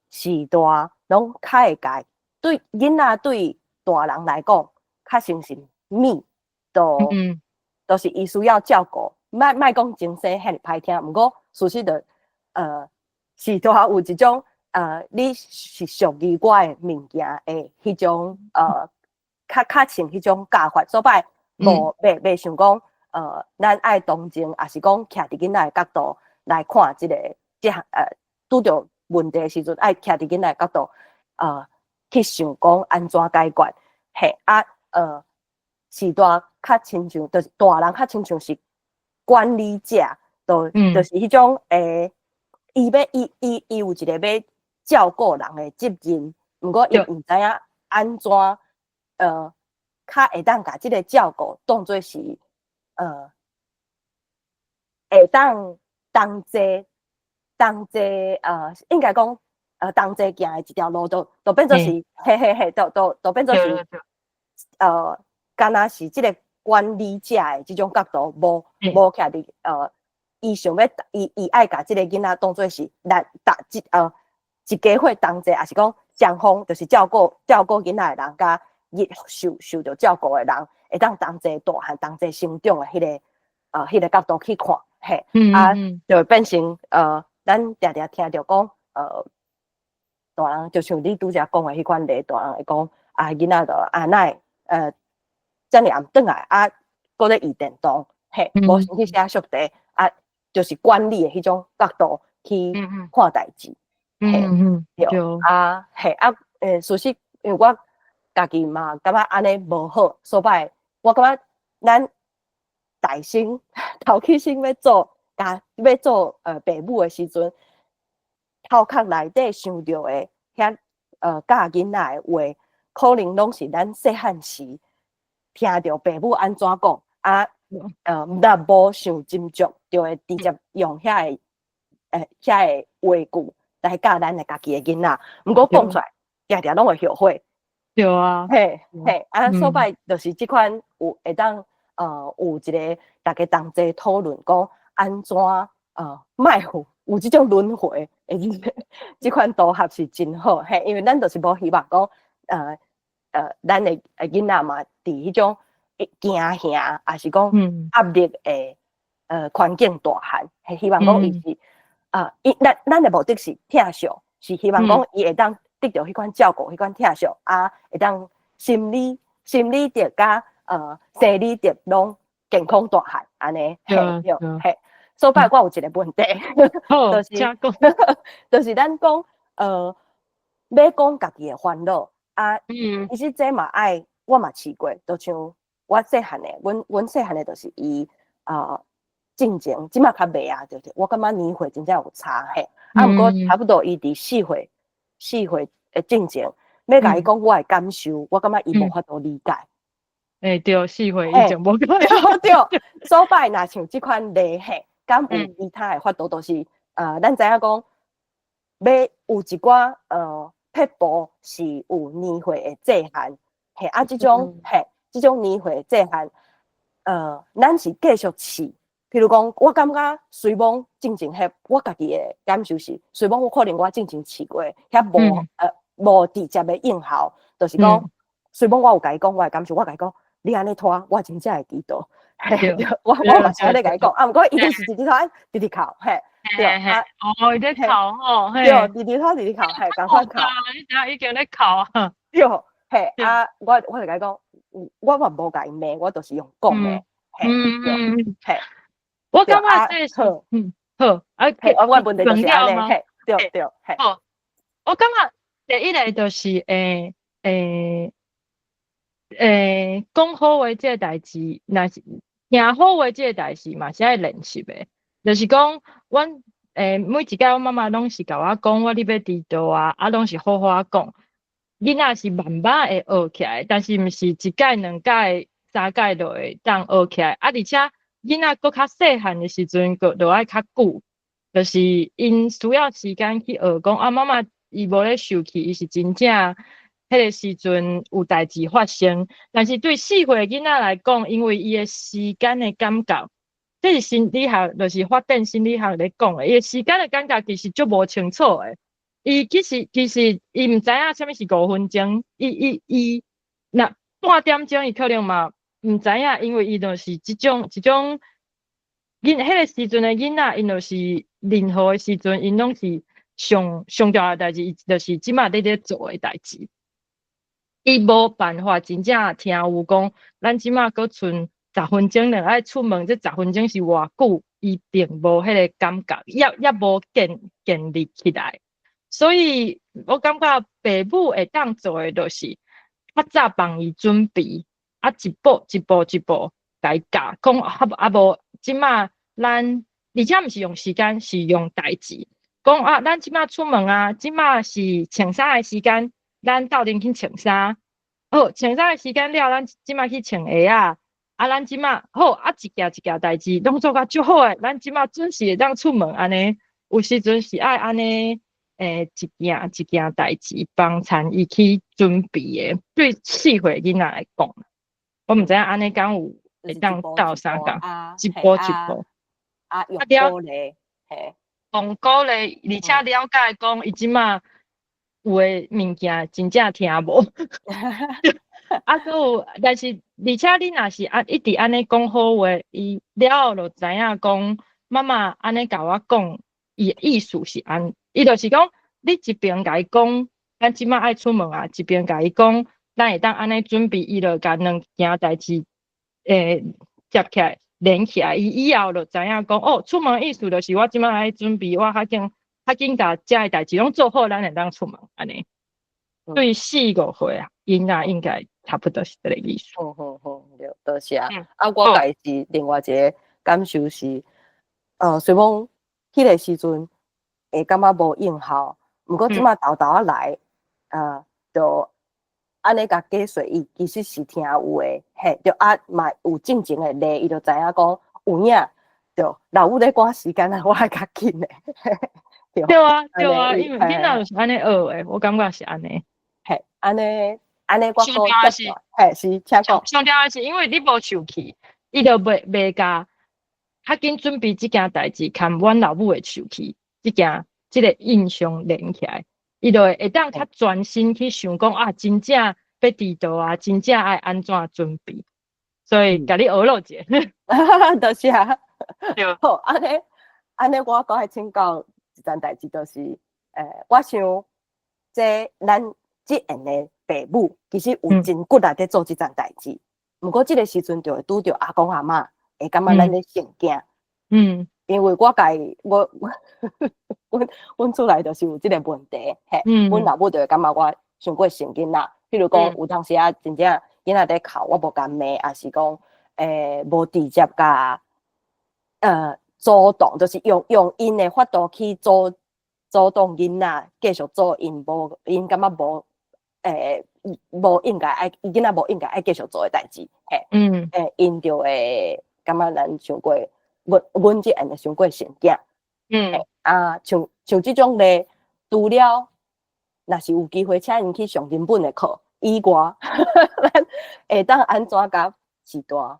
序大攏較會共對囡仔對大人來講，較像是物，就是伊需要照顧，莫莫講前世遐爾歹聽，毋過事實就序大有一種你是屬於我的物件的彼種較較像彼種教法，所擺無袂袂想講咱愛同情，抑是講徛佇囡仔的角度來看這个這項拄著問題的時陣，愛徛佇囡仔的角度去想講按怎解決，嘿啊序大較親像，就是大人較親像是管理者，就是彼種伊欲伊伊伊有一个欲照顧人的責任，毋過伊毋知影按怎較會當共這个照顧當做是會當同齊同齊應該講同齊行的一條路，都變做是，嘿嘿嘿，都變做是，敢若是這个管理者的這種角度，無無徛佇伊想欲伊伊愛共這个囡仔當做是咱逐一一家伙同齊，抑是講雙方就是照顧照顧囡仔的人，佮伊受受著照顧的人，會當同齊大漢、同齊成長的彼个角度去看，嘿，啊，就會變成咱定定聽著講，大人就像你拄才講的彼款例，大人會講啊，囡仔就啊，哪會遮爾暗轉來啊，閣咧挹電動，嘿，無先去寫速題啊，就是管理的彼種角度去看代誌，嘿，對啊，嘿啊，事實因為我家己嘛感覺按呢無好，所擺我感覺咱大生頭起先欲做，共欲做爸母的時陣，頭殼內底想著的遐教囡仔的話，可能攏是咱細漢時聽著爸母按怎講啊，若無想斟酌，就會直接用遐个話句來教咱的家己的囡仔。毋過講出來，定定攏會後悔。
對啊，
嘿嘿，啊，所擺就是這款有會當有一个逐家同齊討論講按怎莫有有這種輪迴的這款組合是真好，嘿，因為咱就是無希望講咱的囡仔嘛佇彼種驚嚇，抑是講壓力的環境大漢，係希望講伊是啊，伊咱咱的目的是疼惜，是希望講伊會當得著彼款照顧，彼款疼惜啊，會當心理心理著佮生理著攏健康大漢按呢，嘿對嘿。所擺我有一个問題，就是就是咱講欲講家己的煩惱啊，其實這嘛愛我嘛試過，就像我細漢的，阮阮細漢的就是伊啊，進前這馬較袂啊，就是我感覺年歲真正有差嘿，啊，毋過差不多伊佇4歲4歲的進前，欲共伊講我的感受，我感覺伊無法度理解。
欸，對，4歲以前無
對對，所擺若像這款例嘿，敢有其他的法度，就是咱知影講，欲有一寡撇步是有年歲的界限，嘿啊，這種嘿，這種年歲的界限，咱是繼續試。譬如講，我感覺雖罔進前彼，我家己的感受是，雖罔我可能我進前試過，遐無無直接的應效，就是講，雖罔我有共伊講我的感受，我共伊講，你按呢拖，我真正會祈禱。我我嘛是按呢共伊講，啊，毋過伊就是直直拖，直直哭，嘿。對啊，
哦，伊咧哭吼，
對，直直哭直直哭，嘿，仝款哭。
你知影已經咧哭啊？
對，嘿，啊，我就共伊講，我嘛無共伊罵，我就是用講的，嘿，嘿，
我感覺這是，好，啊，
我問題就是按呢，嘿，對對，嘿。
好，我感覺第一个就是講好話這个代誌，若是聽好話這个代誌嘛是愛練習的，就是講，阮每一擺阮媽媽攏是共我講，我你欲遲到啊，啊攏是好好仔講。囡仔是慢慢會學起來，但是毋是一擺、兩擺、三擺就會當學起來。啊，而且囡仔閣較細漢的時陣，閣就愛較久，就是𪜶需要時間去學講啊，媽媽伊無咧受氣，伊是真正彼个時陣有代誌發生。但是對四歲囡仔來講，因為伊的時間的感覺，這是心理學，就是發展心理學咧講的，伊的時間的感覺其實足無清楚的。伊其實伊毋知影啥物是5分鐘，伊若半點鐘伊可能嘛毋知影，因為伊就是這種囡，彼个時陣的囡仔，𪜶就是任何的時陣，𪜶攏是上上重要的代誌，就是這馬咧做的代誌。伊無辦法真正聽有講，咱這馬閣賰10分鐘就愛出門，這十分鐘是偌久，伊並無彼个感覺，猶無建立起來。所以我感覺爸母會當做的，就是較早幫伊準備，啊，一步一步一步共伊教，講啊啊無，這馬咱而且毋是用時間，是用代誌。講啊，咱這馬出門啊，這馬是穿衫的時間，咱鬥陣去穿衫。好，穿衫的時間了，咱這馬去穿鞋仔。啊，咱這馬好啊，一件一件代誌攏做甲足好的，咱這馬準時會當出門按呢。有時陣是愛按呢。一件一件代誌幫襯伊去準備的，對四歲囡仔來講，我毋知影按呢敢有會當鬥相共，一步一步
啊，用鼓勵，嘿，
用鼓勵，而且了解講伊這馬有的物件真正聽無，啊，閣有，但是而且你若是啊一直按呢講好話，伊了後就知影講媽媽按呢共我講，伊的意思是按。伊就是講，你一邊共伊講，咱這馬愛出門啊，一邊共伊講，咱會當按呢準備，伊就共兩件代誌，接起來連起來。伊以後就知影講，哦，出門意思就是我這馬愛準備，我較緊較緊共遮个代誌攏做好，咱會當出門按呢。對四五歲啊，囡仔應該差不多是這个意思。
好好好，對，多謝。啊，我家己另外一个感受是，雖講彼个時陣會感覺無應效，毋過這馬沓沓仔來，就按呢共解說，伊其實是聽有的，嘿，就啊嘛有進前的例，伊就知影講有影，就老母咧趕時間啊，我愛較緊的。
對啊，對啊，因為囡仔就是按呢學的，我感覺是按呢。
嘿，按呢按呢，我講是，嘿，是，請講。
上重要是因為你無受氣，伊就袂共較緊準備這件代誌，含阮老母會受氣，這件這个印象連起來，伊就會當較專心去想講啊，真正欲遲到啊，真正愛按怎準備，所以共你學落者。
多謝。
對。
好，按呢按呢，我閣愛請教一件代誌，就是，我想這咱這緣的爸母其實有真骨力佇做這件代誌，毋過這个時陣就會拄著阿公阿嬤會感覺咱咧耍囝。因為我家己，我阮厝內就是有這个問題，嘿，阮老母就會感覺我傷過耍囡仔，譬如講有當時啊，真正囡仔佇哭，我無共罵，抑是講，無直接共，阻擋，就是用𪜶的法度去阻擋囡仔繼續做𪜶無𪜶感覺無，無應該愛囡仔無應該愛繼續做的代誌，嘿，𪜶就會感覺咱傷過，阮這樣的傷過耍囝，啊，像這種例，除了若是有機會請𪜶去上人本的課以外，咱會當按怎共序大，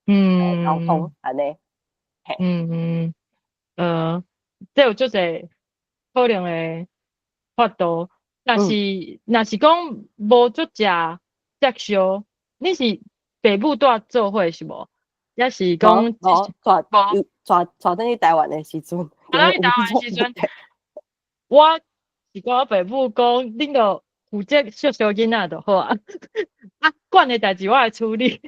溝通按呢，嘿。
嗯，這有足濟可能的法度，若是若是講無足濟接受，你是爸母蹛做伙是無？抑是講
無帶帶帶轉去台灣的時陣，
帶轉去台灣時陣，我是跟我爸母講，恁著負責惜惜囡仔就好啊。啊，管的代誌我來處理。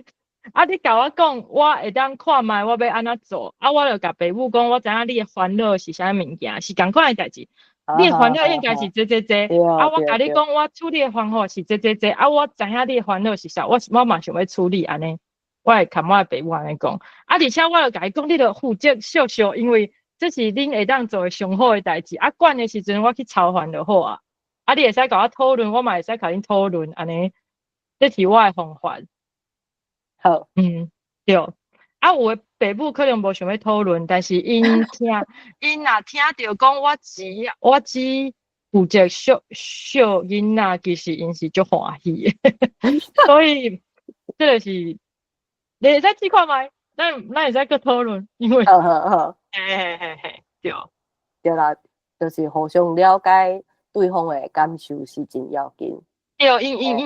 啊，你共我講，我會當看覓我欲按怎做。啊，我就共爸母講，我知影你的煩惱是啥物物件，是仝款的代誌。你的煩惱應該是這這這。啊，我共你講，我處理的方法是這這這。啊，我知影你的煩惱是啥，我我嘛想欲處理按呢。我會共我的爸母按呢講。啊，而且我就共伊講，你著負責惜惜，因為這是恁會當做的上好的代誌。啊，管的時陣我去操煩就好啊。啊，你會使共我討論，我嘛會使共恁討論按呢。這是我的方法。
好，
嗯，對。啊，有的爸母可能無想欲討論，但是𪜶聽，𪜶若聽著講我只負責惜惜囡仔，其實𪜶是足歡喜的。所以，這個是你會使試看覓，咱會使閣討論，因為，
好好好，
嘿嘿嘿嘿，對，
對啦，就是互相了解對方的感受是真要緊。
對，𪜶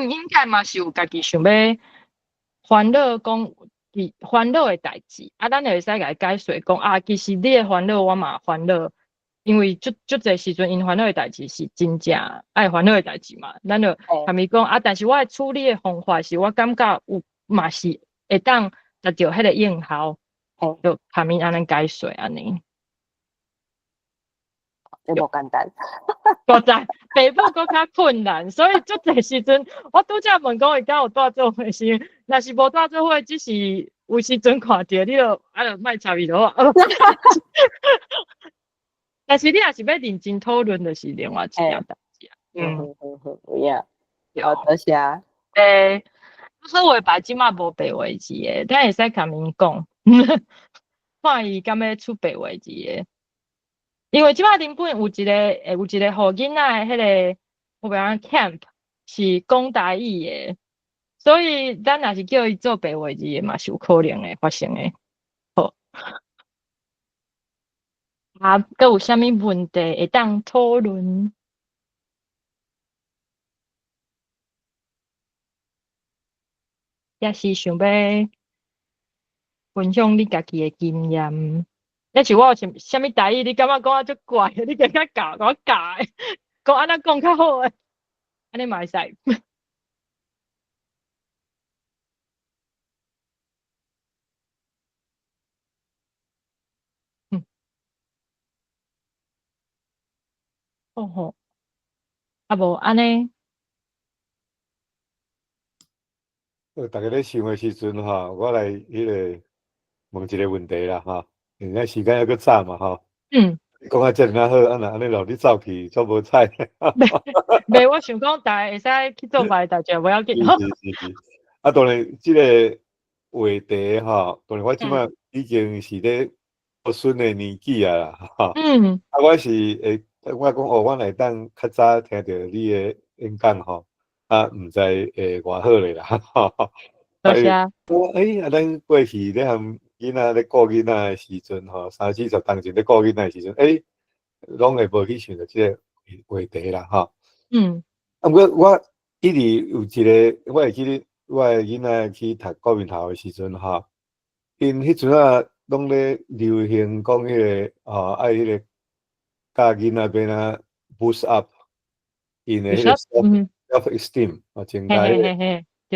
應該嘛是有家己想欲煩惱講，煩惱的代誌，啊，咱就會使共伊解說講啊，其實你的煩惱我嘛煩惱，因為足足濟時陣𪜶煩惱的代誌是真正愛煩惱的代誌嘛，咱就共伊講啊，但是我的處理的方法是我感覺有嘛是會當達著彼個應效，就共𪜶按呢解說按呢。
這無簡單，
閣再爸母閣較困難，所以足濟時陣，我拄才問講伊敢有蹛做伙時，若是無蹛做伙，只是有時陣看著你就啊，就莫插伊就好。但是你若是欲認真討論，就是另外一件代誌啊。
嗯，好，有影。好，多謝。
欸，好話白這馬無白話字的，咱會使共𪜶講，看伊敢欲出白話字的。因為這馬林本有一個，會有一個予囡仔的彼個，我袂曉 camp 是講台語的，所以咱若是叫伊做白話字的嘛是有可能會發生的。好，啊，閣有啥物問題會當討論？抑是想欲分享你家己的經驗？抑是我有啥啥物台語，你感覺講啊足怪的，你共我教，共我教的，講按怎講較好的，按呢嘛會使。嗯。哦吼，啊無按呢？
逐家咧想的時陣吼，我來彼個問一個問題啦吼。因為時間猶閣早嘛吼。
嗯。
講啊遮爾仔好，啊若按呢落你走去，足無彩。
袂，我想講，逐家會使去做別的代誌，無要緊。
是是是。啊，當然，這個話題吼，當然我這馬已經是咧學孫的年紀啊啦，吼。啊，我是會，我講哦，我若會當較早聽著你的演講吼，啊，毋知會偌好咧啦，吼。
多謝。
我欸，啊，咱過去咧含囡仔咧顧囡仔的時陣吼，三四十冬前咧顧囡仔的時陣，欸，攏會無去想著這個話題啦，吼。啊，毋過我一直有一個，我會記得我的囡仔去讀國民校的時陣吼，𪜶彼陣仔攏咧流行講彼個吼，愛彼個教囡仔欲按怎 boost up 𪜶的彼個 self esteem 啊，增加彼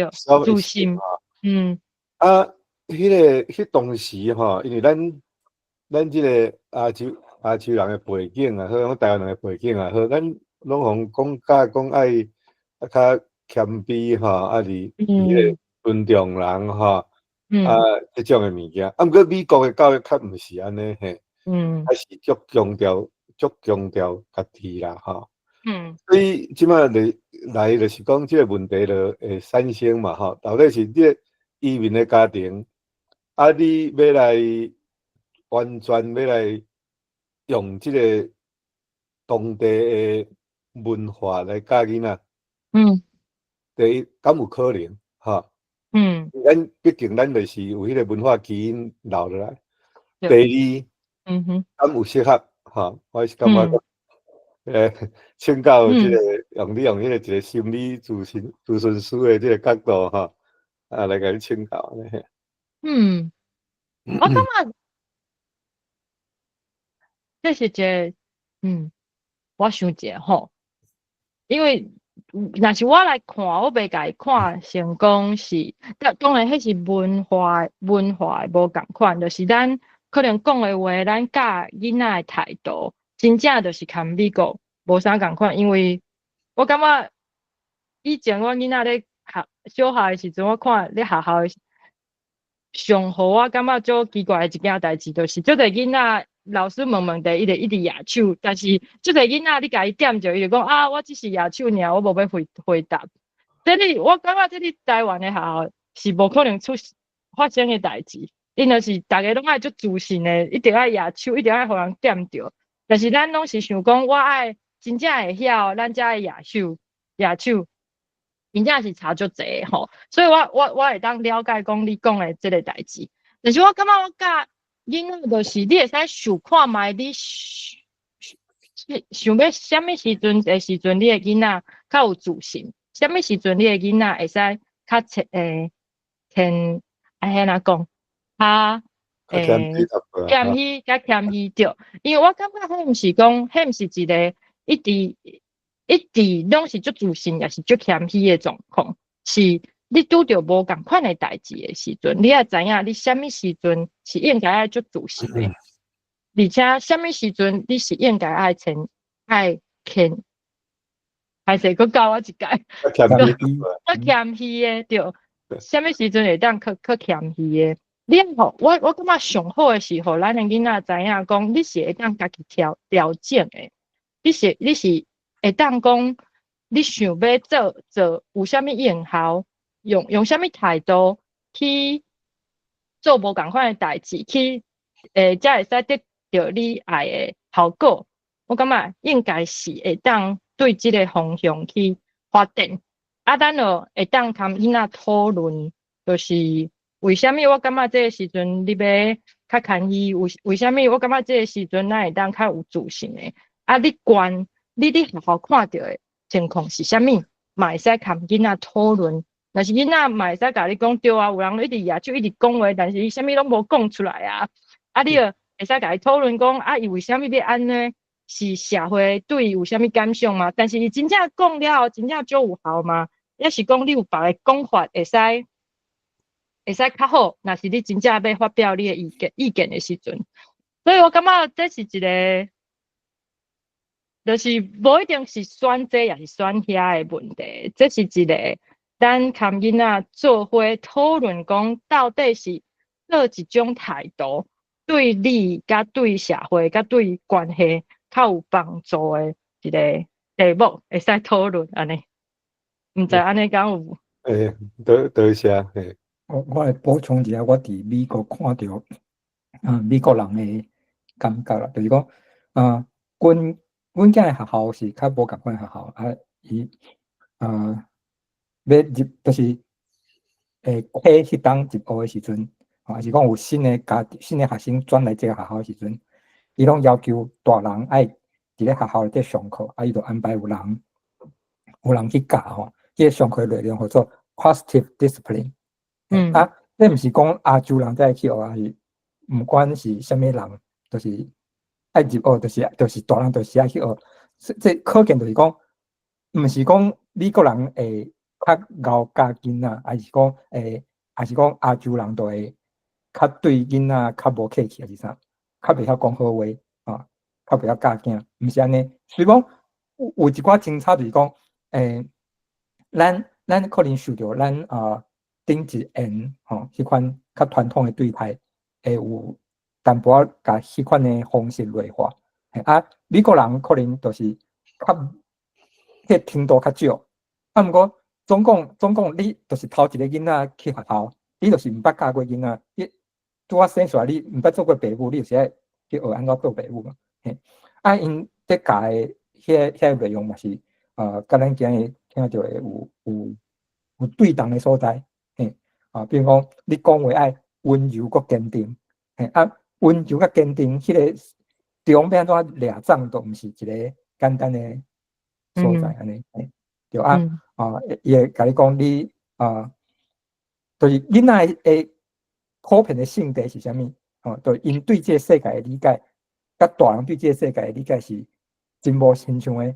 個 self esteem
嗯。
啊，彼個彼當時吼，因為咱這個亞洲人的背景也好，台灣人的背景也好，咱攏予講教講愛啊較謙卑吼，啊是彼個尊重人吼，啊這種的物件。啊，毋過美國的教育較毋是按呢嘿，還是足強調足強調家己啦吼。所以這馬來來就是講這個問題就會產生嘛吼，到底是這個移民的家庭，啊，你欲來完全欲來用這個當地的文化來教囡仔，第一，敢有可能？吼。咱畢竟咱就是有彼個文化基因留落來。第二，敢有適合？吼，我是感覺講，請教這個用你用彼個一個心理諮詢師的這個角度吼，啊，來共你請教按呢。
嗯。我感覺這是一個，我想一下吼，因為若是我來看，我袂共伊看成講是，當當然彼是文化的無仝款，就是咱可能講的話，咱教囡仔的態度，真正就是佮美國無啥仝款，因為我感覺以前阮囡仔咧學小學的時陣，我看咧學校的上予我感覺足奇怪的一件代誌，就是足濟囡仔老師問問題，伊就一直舉手，但是足濟囡仔你共伊點著，伊就講啊，我只是舉手爾，我無欲回答。這佇我感覺這佇台灣的學校是無可能發生的代誌，𪜶就是逐家攏愛足自信的，一定愛舉手，一定愛予人點著。但是咱攏是想講，我愛真正會曉，咱才愛舉手舉手，真正是差足濟吼。所以我會當了解講你講的這个代誌，但是我感覺我教囡仔就是你會使想看覓，你想欲啥物時陣的時陣，你的囡仔較有自信，啥物時陣你的囡仔會使較謙，愛按怎講，較謙虛，較謙虛對。因為我感覺彼毋是講，彼毋是一個一直一直攏是足自信，抑是足謙虛的狀況，是你拄著無仝款的代誌的時陣，你愛知影你啥物時陣是應該愛足自信的，而且啥物時陣你是應該愛謙愛謙，歹勢閣教我一擺，
較謙虛，
較謙虛的對，啥物時陣會當較較謙虛的。你予我感覺上好的是予咱的囡仔知影講，你是會當家己調整的，你是會當講，你想欲做有啥物應效，用啥物態度去做無仝款的代誌，去才會使得著你愛的效果。我感覺應該是會當對這个方向去發展。啊，咱就會當共囡仔討論，就是為啥物我感覺這个時陣你欲較謙虛？為啥物我感覺這个時陣咱會當較有自信的？啊，你觀你佇學校看著的情況是啥物？嘛會使共囡仔討論。若是囡仔嘛會使共你講對啊，有人一直舉手一直講話，但是伊啥物攏無講出來啊。啊，你就會使共伊討論講，啊，伊為啥物欲按呢？是社會對伊有啥物感想嗎？但是伊真正講了後，真正足有效嗎？抑是講你有別个講法會使較好？若是你真正欲發表你的意見的時陣，所以我感覺這是一個，就是無一定是選這抑是選遐的問題，這是一個咱共囡仔做伙討論講，到底是佗一種態度對你、佮對社會、佮對關係較有幫助的一個題目，會使討論按呢。毋知按呢敢有？
欸，多多謝。嘿。
我來補充一下，我佇美國看著，美國人的感覺啦，就是講，啊，阮囝的學校是較無仝款學校，啊，伊，欲入就是，開彼冬入學的時陣，抑是講有新的學生轉來這个學校的時陣，伊攏要求大人愛佇咧學校內底上課，啊，伊就安排有人去教吼，這个上課內容號做 positive discipline。啊，這毋是講亞洲人才會去學，啊是毋管是啥物人，就是愛入學，就是大人就是愛去學。這可見就是講，毋是講美國人會較𠢕教囡仔，抑是講亞洲人就會較對囡仔較無客氣，抑是啥，較袂曉講好話，啊，較袂曉教囝，毋是按呢。所以講有一寡政策就是講，咱可能受著咱啊頂一緣吼，彼款較傳統的對待，會有淡薄仔共彼款的方式內化。啊，美國人可能就是較彼个程度較少，啊，毋過總共你就是頭一个囡仔去學校，你就是毋捌教過囡仔，你拄仔生出來，你毋捌做過爸母，你就是愛去學按怎做爸母嘛。嘿，啊，𪜶咧教的彼个內容嘛是，佮咱今日聽著的有對同的所在。嘿，啊，比如講你講話愛溫柔閣堅定，嘿，啊，溫柔佮堅定，彼个中欲按怎掠總都毋是一个簡單的所在，按呢，嘿，對啊，啊，伊會共你講你啊，就是囡仔的普遍的性格是啥物？吼，就𪜶對這个世界的理解，佮大人對這个世界的理解是真無親像的。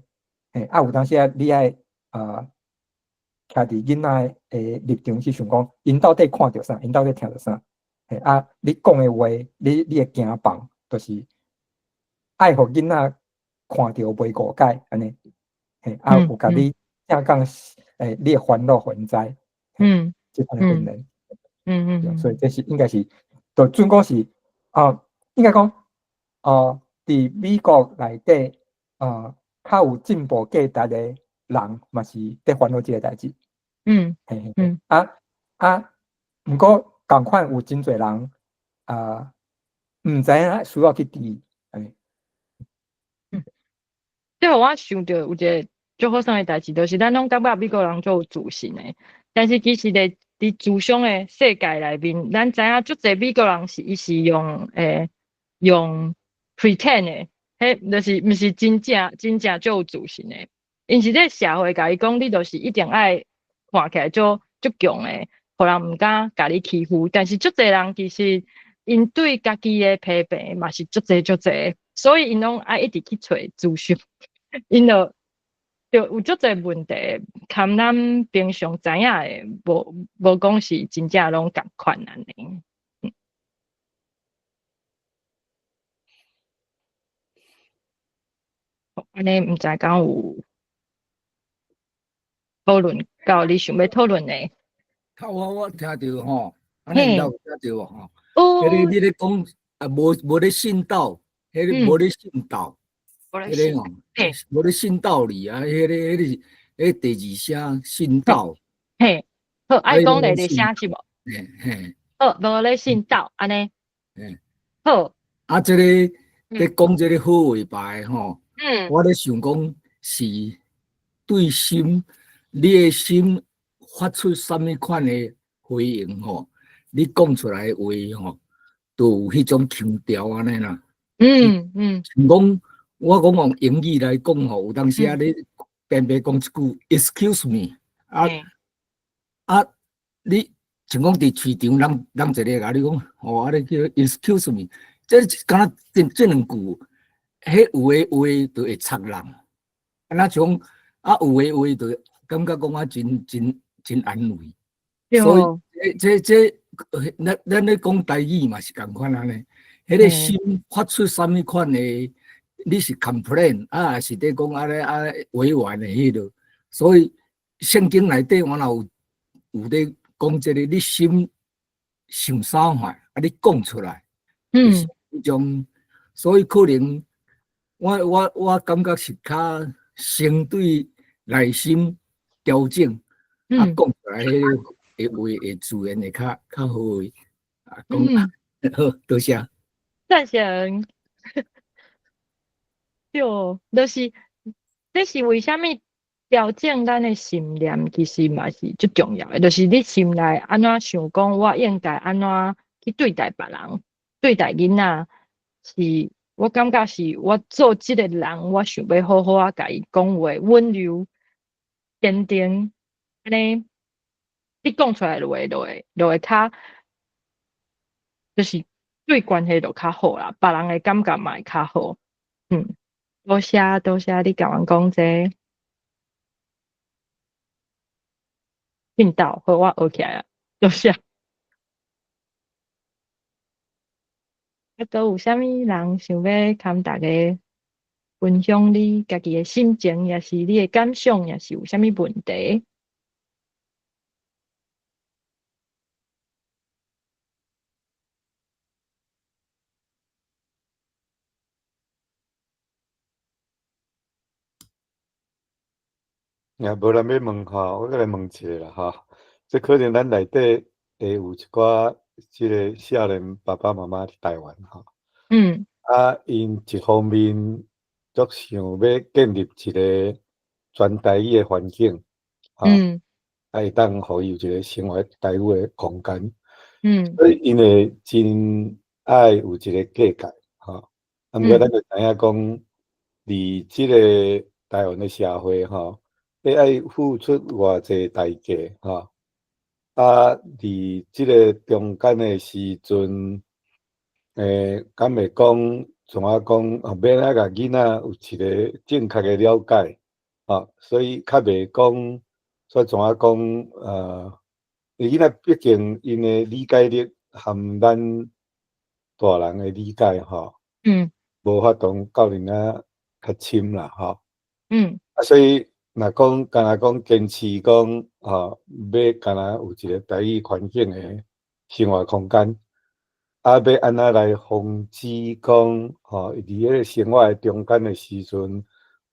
嘿，啊有當時啊，你愛徛佇囡仔的立場去想講，𪜶到底看著啥，𪜶到底聽著啥？嘿，啊，你講的話，你的行動，就是愛予囡仔看著袂誤解按呢。嘿，啊有共你正講，你的煩惱予𪜶知，這款的訓練。所以這是應該是，就準講是，啊，應該講，佇美國內底，較有進步價值的人，嘛是佇煩惱這个代誌。嘿嘿啊啊，毋過仝款有真濟人，啊，毋知影需要去注意，按呢。
這予我想著有一个足好耍的代誌，就是咱攏感覺美國人足有自信的，但是其實咧，佇諮商的世界內面，咱知影足濟美國人是伊是用 pretend 的，彼就是毋是真正真正足有自信的。𪜶是這社會共伊講，你就是一定愛看起來足足強的，予人毋敢共你欺負。但是足濟人其實𪜶對家己的批評嘛是足濟足濟，所以𪜶攏愛一直去揣諮商，𪜶就有足濟問題，含咱平常知影的，無講是真正攏仝款按呢。按呢毋知敢有討論到你想欲討論的？
較我聽著吼，按呢毋知有聽著無吼？
有。
彼个你咧講啊，無咧信道，彼个無咧信道，彼个吼，無咧信道理啊，彼个是彼第二聲信道。
嘿，好，愛講咧咧聲是無？
嘿嘿。
好，無咧信道，按呢。
嘿。
好。
啊，這个咧講這个好話牌吼，我咧想講是對心，你的心發出啥物款的回應吼，你講出來的話吼，都有彼種腔調按呢啦。像講，我講用英語來講吼，有當時啊，你平平講一句 Excuse me，啊啊，你像講佇市場，人一个共你講，吼，啊，你叫 Excuse me，這敢若這兩句，彼有的話就會插人，啊，若像啊有的話就感覺講啊真真真安慰，所以這咱咧講台語嘛是仝款按呢，彼个心發出啥物款的，你是 complain 啊，還是佇講按呢啊委婉的彼落，所以聖經內底原來有咧講這个，你心想啥話，啊你講出來，就是彼種，所以可能我感覺是較先對內心調整，啊講出來彼个的話會自然會較好的，啊講好，多謝。
贊成。對，就是這是為啥物調整咱的心念，其實嘛是足重要的。就是你心內按怎想講，我應該按怎去對待別人，對待囡仔，是我感覺是我做這个人，我想欲好好仔共伊講話，溫柔、堅定，按呢，你講出來的話就會較，就是對關係就較好啦，別人的感覺嘛會較好。多謝多謝你共阮講這個。聽到，好，我學起來啊，多謝。啊，閣有啥物人想欲共大家分享你家己的心情，抑是你的感想，抑是有啥物問題？
也無人欲問吼，我閣來問一个啦吼。這可能咱內底會有一寡這个少年爸爸媽媽佇台灣吼。啊，𪜶一方面足想欲建立一个全台語的環境，吼，啊，會當予伊有一个生活台語的空間。所以𪜶會真愛有一个隔界，吼。啊，毋過咱就知影講，佇這个台灣的社會，吼，欲愛付出偌濟代價，吼。啊，佇這个中間的時陣，敢會講，像我講，哦，欲按怎共囡仔有一個正確的了解，吼，所以較袂講，說怎仔講，因為囡仔畢竟𪜶的理解力含咱大人的理解，吼，無法度到恁仔較深啦，吼。啊，所以若講，敢若講堅持講，吼，欲敢若有一個台語環境的生活空間，啊，欲按怎來防止講，吼，佇彼個生活的中間的時陣，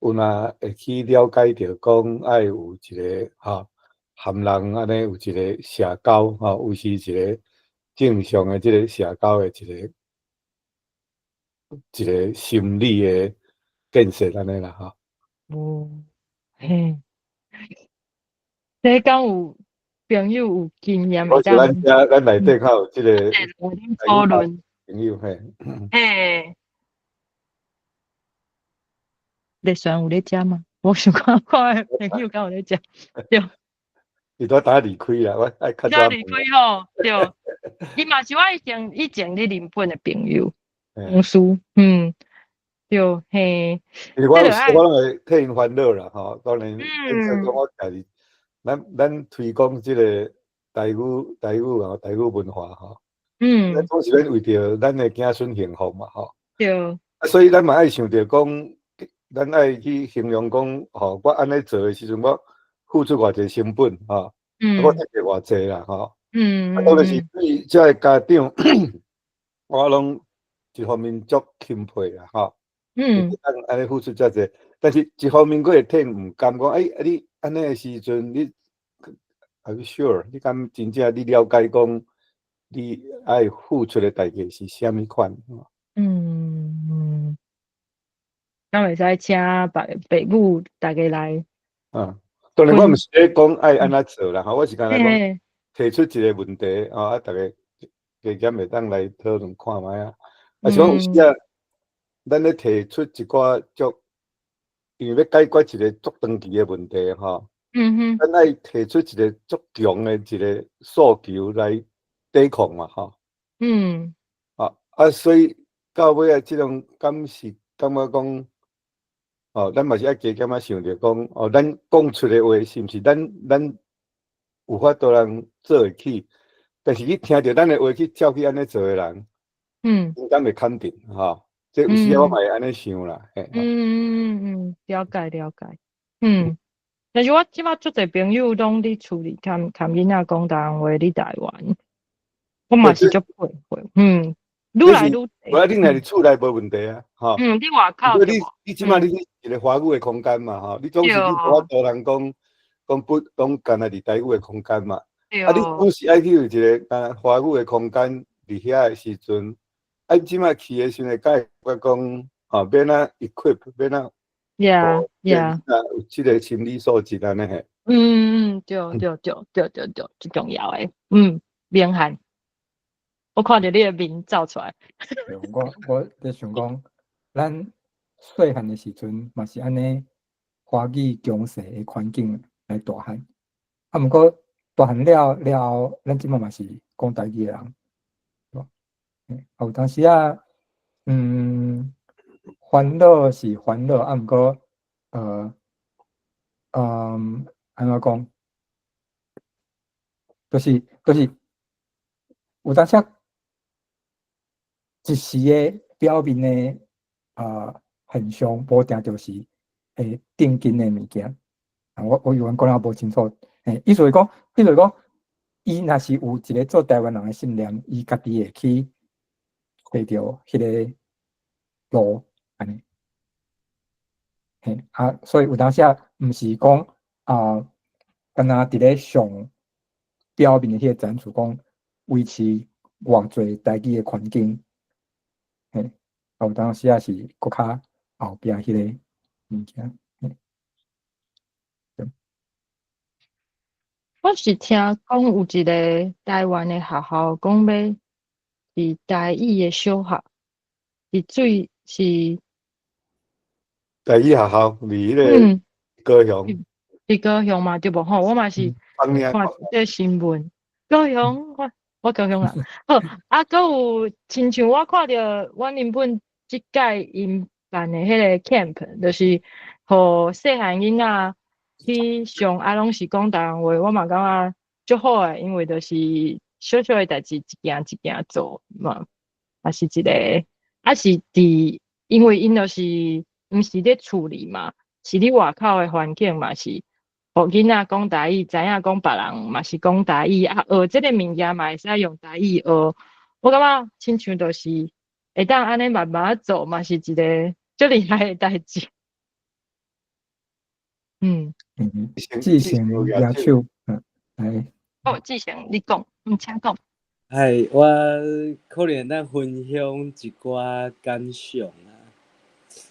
有若會去了解著講，愛有一個，吼，含人按呢有一個社交，吼，維持一個正常的這個社交的一個心理的建設按呢啦，吼。
哦，嘿，這敢有朋友有經驗
我是咱遮咱內底較有這個
討論
朋友嘿。
嘿，麗璇有咧遮嗎？我想看看朋友敢有咧遮，對。
伊拄仔離開啦，我愛較早。
離開吼，對。伊嘛是我以前咧日本的朋友，同事，對，嘿。
因為我攏會替𪜶煩惱啦，吼，當然，講我家己，咱推廣這個台語啊，台語文化吼，咱總是欲為著咱的子孫幸福嘛，吼。
對。
啊，所以咱嘛愛想著講，咱愛去形容講，吼，我按呢做的時陣，我付出偌濟成本，吼，我得著偌濟啦，吼。啊，當然是對這个家長，我攏一方面足欽佩啦，吼。按呢付出遮濟，但是一方面閣會替𪜶毋甘講，欸，啊你按呢的時陣，你 Are you sure？你敢真正你了解講，你愛付出的代價是啥物款？
嗯，敢會使請別父母逐家來？
啊，當然我毋是咧講愛按怎做啦，吼，我是干焦講提出一個問題，吼，啊，逐家加減會當來討論看覓啊。啊，是講有時啊，咱咧提出一寡足，因為欲解決一個足長期的問題，吼，咱愛提出一個足強的一個訴求來抵抗嘛，吼。啊，所以到尾啊，這種敢是感覺講，哦，咱嘛是愛加減仔想著講，哦，咱講出的話是毋是咱有法度通做會起？但是你聽著咱的話去照去按呢做的人，𪜶敢會肯定，吼？這有時我嘛會按呢想啦。
嗯，了解了解。但是我這擺足濟朋友攏佇厝裡含囡仔講台灣話佇台灣，我嘛是足佩服。愈來愈濟。
無你若佇厝內無問題啊，吼。
嗯，佇外口。
你這擺你去一個華語的空間嘛，吼，你總是你無法度人講講不攏干焦佇台語的空間嘛。啊，你總是愛去有一個干華語的空間佇遐的時陣，啊，這擺去的時陣，會會講，吼，欲按怎 equip，欲按怎 有這個心理素質按呢嘿。
嗯嗯，對對對對對對，最重要的。明翰，我看著你的面走出來。
我咧想講，咱細漢的時陣嘛是按呢華語強勢的環境來大漢，啊，毋過大漢了了後，咱這擺嘛是講台語的人，對無？有當時啊，煩惱是煩惱，啊，毋過，按怎講？就是有當時一時的表面的現象，無定就是會定根的物件。啊，我有講了無清楚。欸，意思是講，伊若是有一個做台灣人的信念，伊家己會去揣著彼個路，按呢。嘿，啊，所以有當時啊，毋是講啊，干焦佇咧上表面的彼個層次講維持偌濟台語的環境，嘿，啊，有當時啊是閣較後壁彼個物件。嘿。
我是聽講有一個台灣的學校講欲是台語的小學，是最是
台語學校佇彼個高雄，
佇高雄嘛對無吼？我嘛是看這個新聞，高雄我我高雄人。好，啊，閣有親像我看著阮林本這屆𪜶辦的彼个 camp，就是予細漢囡仔去上，啊，攏是講台灣話，我嘛感覺足好的，因為就是小小的代誌一件一件做嘛，也是一個，啊是佇，因為𪜶就是毋是咧厝裡嘛，是咧外口的環境嘛是，予囡仔講台語，知影講別人嘛是講台語，啊，學這个物件嘛會使用台語學，我感覺親像就是會當按呢慢慢做，嘛是一个足厲害的代誌。
志成舉手，來。
哦，志成，你講，請講。
係，我可能會當分享一寡感想啦。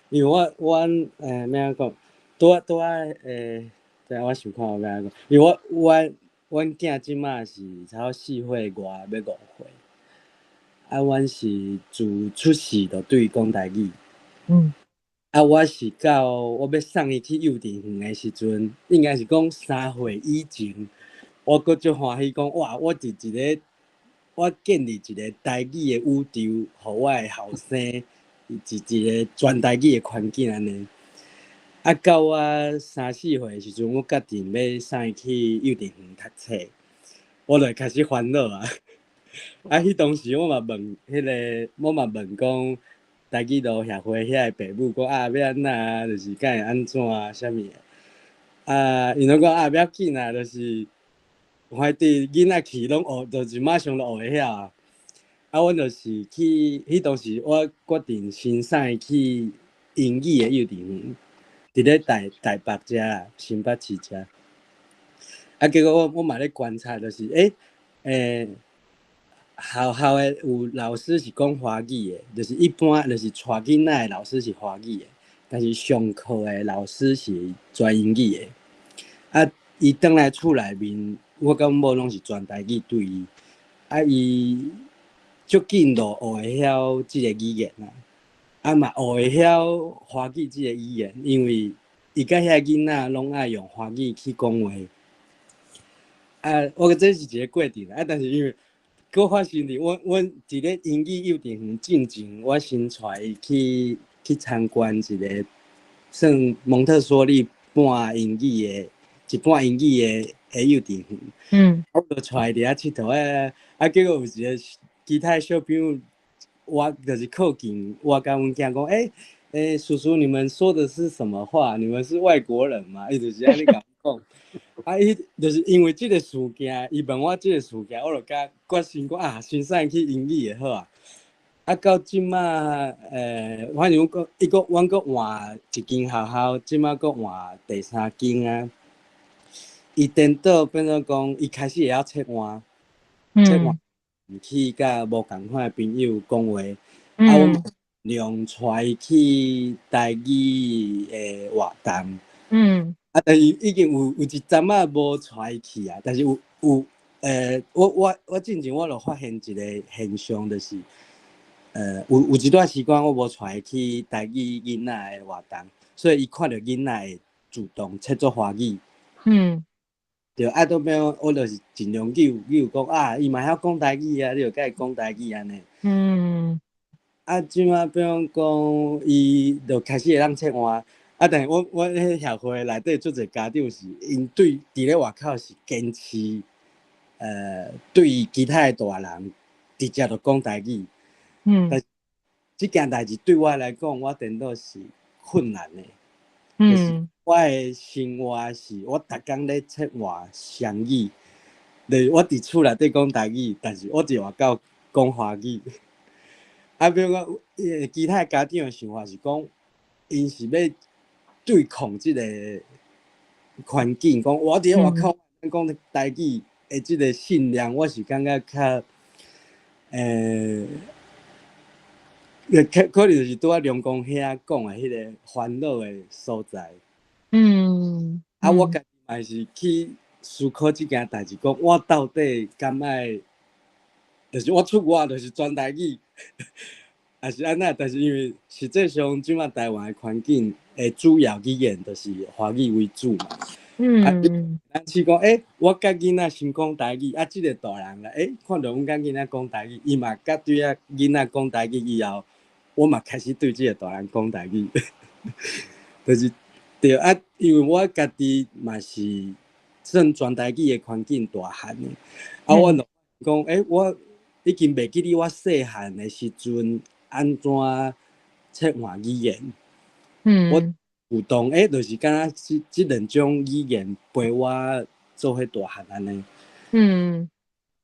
因為我阮欲按怎講，拄仔拄仔等下我想看欲按怎講，因為我阮阮囝這馬是差不多4歲外欲5歲，啊，阮是自出世就對伊講台語。啊，我是到我欲送伊去幼稚園的時陣，應該是講3歲以前，我閣足歡喜講，哇！我佇一个，我建立一个台語的宇宙，予我的後生，一個全台語的環境按呢。啊，到我三四歲的時陣，我決定欲送伊去幼稚園讀冊，我就開始煩惱啊。啊，彼當時我嘛問彼个，我嘛問講台語路協會遐个爸母講啊，欲按怎啊，就是敢會按怎啊，啥物的。啊，𪜶攏講啊，欲要緊啊，就是反正囡仔去攏學，就是馬上就學會曉啊。啊，阮就是去，彼當時我決定先送伊去英語的幼稚園，佇咧台北遮，新北市遮。啊，結果我嘛咧觀察，就是，學校的有老師是講華語的，就是一般就是帶囡仔的老師是華語的，但是上課的老師是全英語的。啊，伊轉來厝內面，我佮阮某攏是全台語對伊。啊，伊足緊就學會曉這個語言啊，啊嘛學會曉華語這個語言，因為伊佮遐囡仔攏愛用華語去講話。啊，我這是一個過程啊，但是因為閣發生佇阮阮佇咧英語幼稚園進前，我先帶伊去參觀一個算蒙特梭利半英語的，一半英語的幼稚園。我就帶伊佇遐𨑨迌啊，啊，結果有一個其他小朋友，我就是靠近我佮阮囝講，欸，叔叔，你們說的是什麼話？你們是外國人嗎？伊就是按呢共我講。啊，伊就是因為這個事件，伊問我這個事件，我就佮決心講啊，先送伊去英語的好啊。啊，到這馬，反正阮閣伊閣阮閣換一間學校，這馬閣換第三間啊。伊顛倒變做講，伊開始會曉切換，切換去佮無仝款的朋友講話。啊，阮盡量帶伊去台語的活動。啊，但是已經有一陣仔無帶伊去啊，但是有有，我進前我就發現一個現象，就是，有一段時間我無帶伊去台語囡仔的活動，所以伊看著囡仔會主動切做華語。對，啊，都變我就是盡量揪揪講啊，伊嘛曉講台語啊，你就共伊講台語按呢。啊，這馬比方講，伊就開始會當切換。啊，但是阮阮彼協會內底足濟家長是，𪜶對佇咧外口是堅持，對其他的大人直接就講台語。但是這件代誌對我來講，我顛倒是困難的。就是我的生活是我逐工咧切換雙語，就是我佇厝內底講台語，但是我佇外口講華語。啊，比如講，其他家長的想法是講，𪜶是欲對抗這個環境，講我佇咧外口講台語的這個信念，我是感覺較，可能就是拄仔龍公兄講的彼個煩惱的所在。啊，我家己嘛是去思考這件代誌，講我到底敢愛，就是我出外就是全台語，還是按怎？但是因為實際上這馬台灣的環境的主要語言就是華語為主嘛。咱是講，我佮囡仔先講台語，啊，這個大人啦，看著阮佮囡仔講台語，伊嘛佮對啊囡仔講台語以後，我嘛開始對這個大人講台語，就是對啊，因為我家己嘛是算全台語的環境大漢的，啊，我就講，我已經袂記得我細漢的時陣按怎切換語言，我有當就是敢若這兩種語言陪我做伙大漢按呢。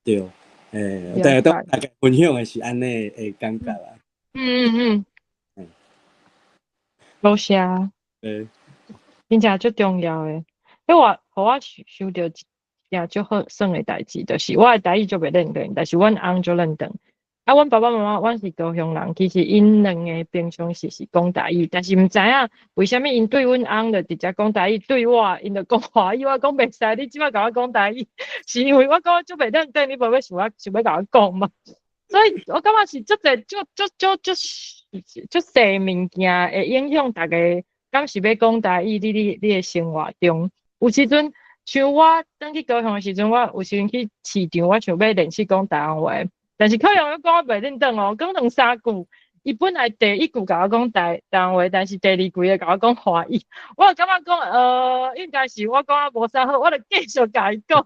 對，對，大概分享的是按呢的感覺啦。
多謝。真正足重要的。我，予我想想著一件足好耍的代誌，就是我的台語足袂輪轉，但是阮翁足輪轉。啊，阮爸爸媽媽，阮是高雄人，其實𪜶兩个平常時是講台語，但是毋知影為啥物𪜶對阮翁就直接講台語，對我𪜶就講華語。我講袂使，你這擺共我講台語，是因為我講足袂輪轉，你無欲想欲想欲共我講嗎？所以我感覺是足濟足足足足足濟物件會影響逐家，敢是欲講台語？你的生活中，有時陣像我轉去高雄的時陣，我有時陣去市場，我想欲練習講台灣話，但是可能我講袂輪轉哦，講兩三句，伊本來第一句共我講台灣話，但是第二句會共我講華語，我就感覺講，應該是我講啊無啥好，我就繼續共伊講。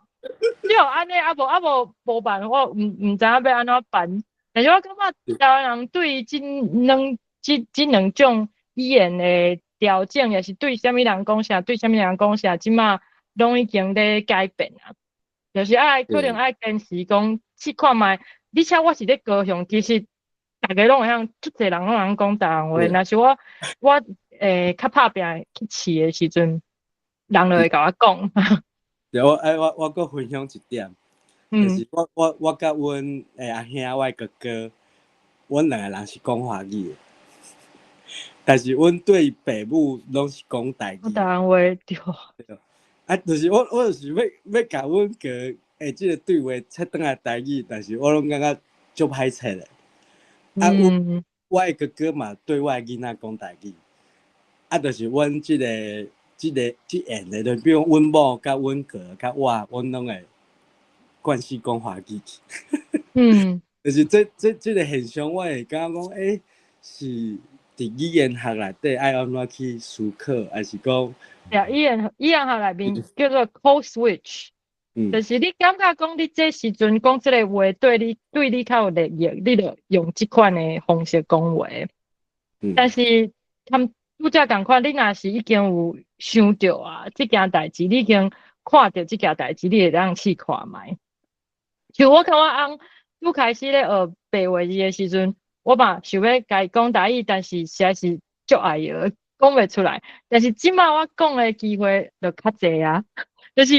你予按呢啊無啊無無辦法，我毋知影欲按怎辦。但是我感覺台灣人對這兩種語言的調整，也是對啥物人講啥，對啥物人講啥，這馬攏已經咧改變啊。就是愛可能愛堅持講試看覓，而且我是咧高雄，其實逐家攏會曉，足濟人攏會曉講台灣話。若是我較拍拚去試的時陣，人就會共我講。
對，我閣分享一點，就是我佮阮的阿兄，我的哥哥，阮兩個人是講華語的，但是阮對爸母攏是講台語。
台灣話對。
對。啊，就是我就是欲共阮哥的這個對話切轉來台語，但是我攏感覺足歹切的。啊，我的哥哥嘛對我的囡仔講台語，啊，就是阮這個。這個這緣的，就比如阮某佮阮哥佮我，阮攏會慣勢講華語。就是這個現象，我會感覺講，是佇語言學內底愛按怎去思考，還是講？
對，語言學內面叫做 code switch，就是你感覺講你這時陣講這个話對你較有利益，你就用這款的方式講話。但是他們拄則仝款，你若是已經有想著啊，這件代誌，你已經看著這件代誌，你會當試看覓。像我看我翁拄開始咧學白話字的時陣，我嘛想欲共伊講台語，但是實在是足礙的，講袂出來。但是這馬我講的機會就較濟啊，就是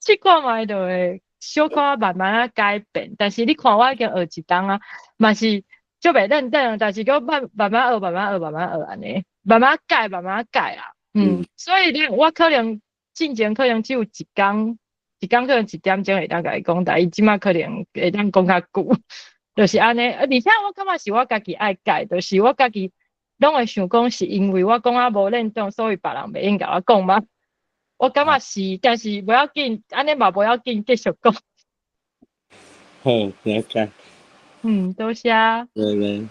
試看覓就會小可慢慢仔改變。但是你看我已經學一冬啊，嘛是足袂輪轉，但是閣慢慢慢學，慢慢學，慢慢學按呢，慢慢改，慢慢改啊。所以你我可能進前可能只有一工，一工可能一點鐘會當共伊講台語，這馬可能會當講較久，就是按呢。而且我感覺是我家己愛改，就是我家己攏會想講是因為我講啊無輪轉，所以別人袂用共我講嗎？我感覺是，但是無要緊，按呢嘛無要緊，繼續講。
好，了解。
多謝。
對對。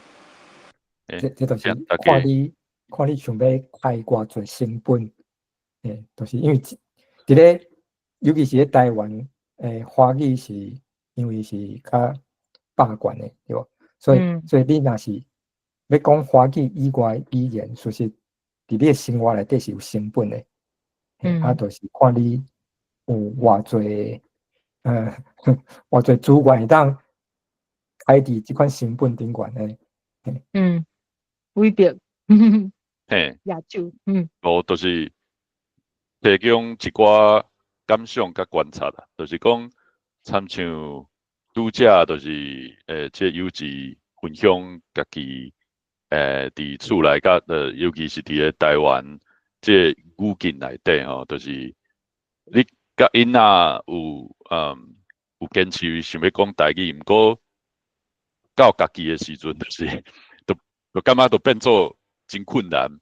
這就是看你想欲開偌濟成本，就是因為佇咧，尤其是咧台灣，華語是因為是較霸權的，對無？所以你若是欲講華語以外語言，其實佇你的生活內底是有成本的。啊，就是看你有偌濟資源會當開佇這款成本頂懸的。
威逼。野酒，
無，就是提供一寡感想佮觀察啦，就是講，親像拄則就是這有志分享家己佇厝內佮尤其是佇咧台灣這語境內底吼，就是你佮囡仔有堅持想欲講台語，毋過到家己的時陣，就是都感覺都變做真困難。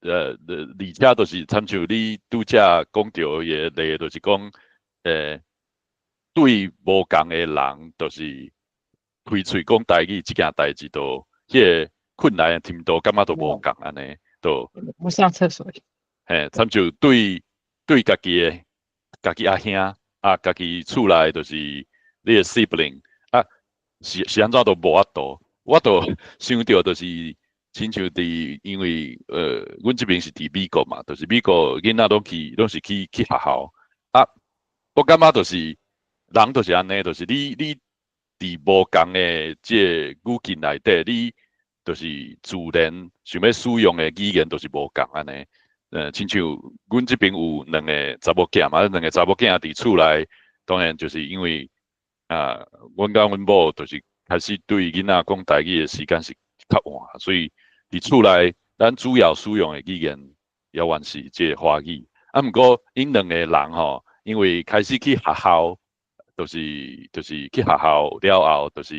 而且就是親像你拄才講著伊个例，就是講，對無仝的人，就是開喙講台語這件代誌，都彼個困難的程度，感覺都無仝按呢，都。
我上廁所。
嘿，親像對家己的家己阿兄啊，家己厝內就是你的 sibling 啊，是按怎都無法度，我都想著就是親像佇，因為阮這邊是佇美國嘛，就是美國囡仔攏是去學校啊，我感覺就是人就是按呢，就是你佇無仝的這個語境內底，你就是自然想欲使用的語言，就是無仝按呢。親像阮這邊有兩个查某囝嘛，兩个查某囝佇厝內，當然就是因為啊，阮佮阮某就是開始對囡仔講台語的時間是較晚，所以佇厝內咱主要使用的語言猶原是這個華語。啊，毋過𪜶兩个人吼，因為開始去學校，就是去學校了後，就是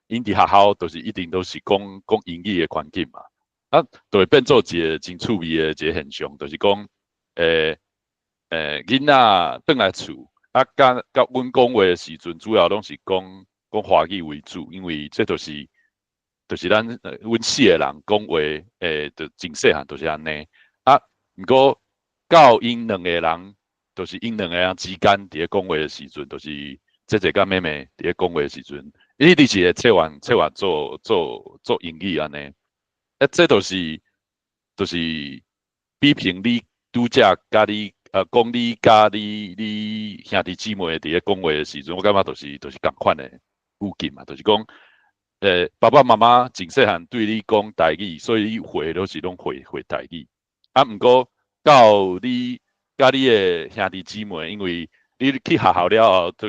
𪜶佇學校，就是一定都是講英語的環境嘛。啊，就會變做一个真趣味的一个現象，就是講，囡仔轉來厝，啊，佮阮講話的時陣，主要攏是講華語為主，因為這就是咱阮四个人講話，就真細漢就是按呢。啊，毋過到𪜶兩個人，就是𪜶兩個人之間佇咧講話的時陣，就是姐姐佮妹妹佇咧講話的時陣，伊就是會切換切換做英語按呢。啊，這就是比評你拄才佮你講你佮你兄弟姊妹佇咧講話的時陣，我感覺就是仝款的語境嘛，就是講，爸爸媽媽真細漢對你講台語，所以你回都是攏回台語。啊，毋過到你佮你的兄弟姊妹，因為你去學校了後，就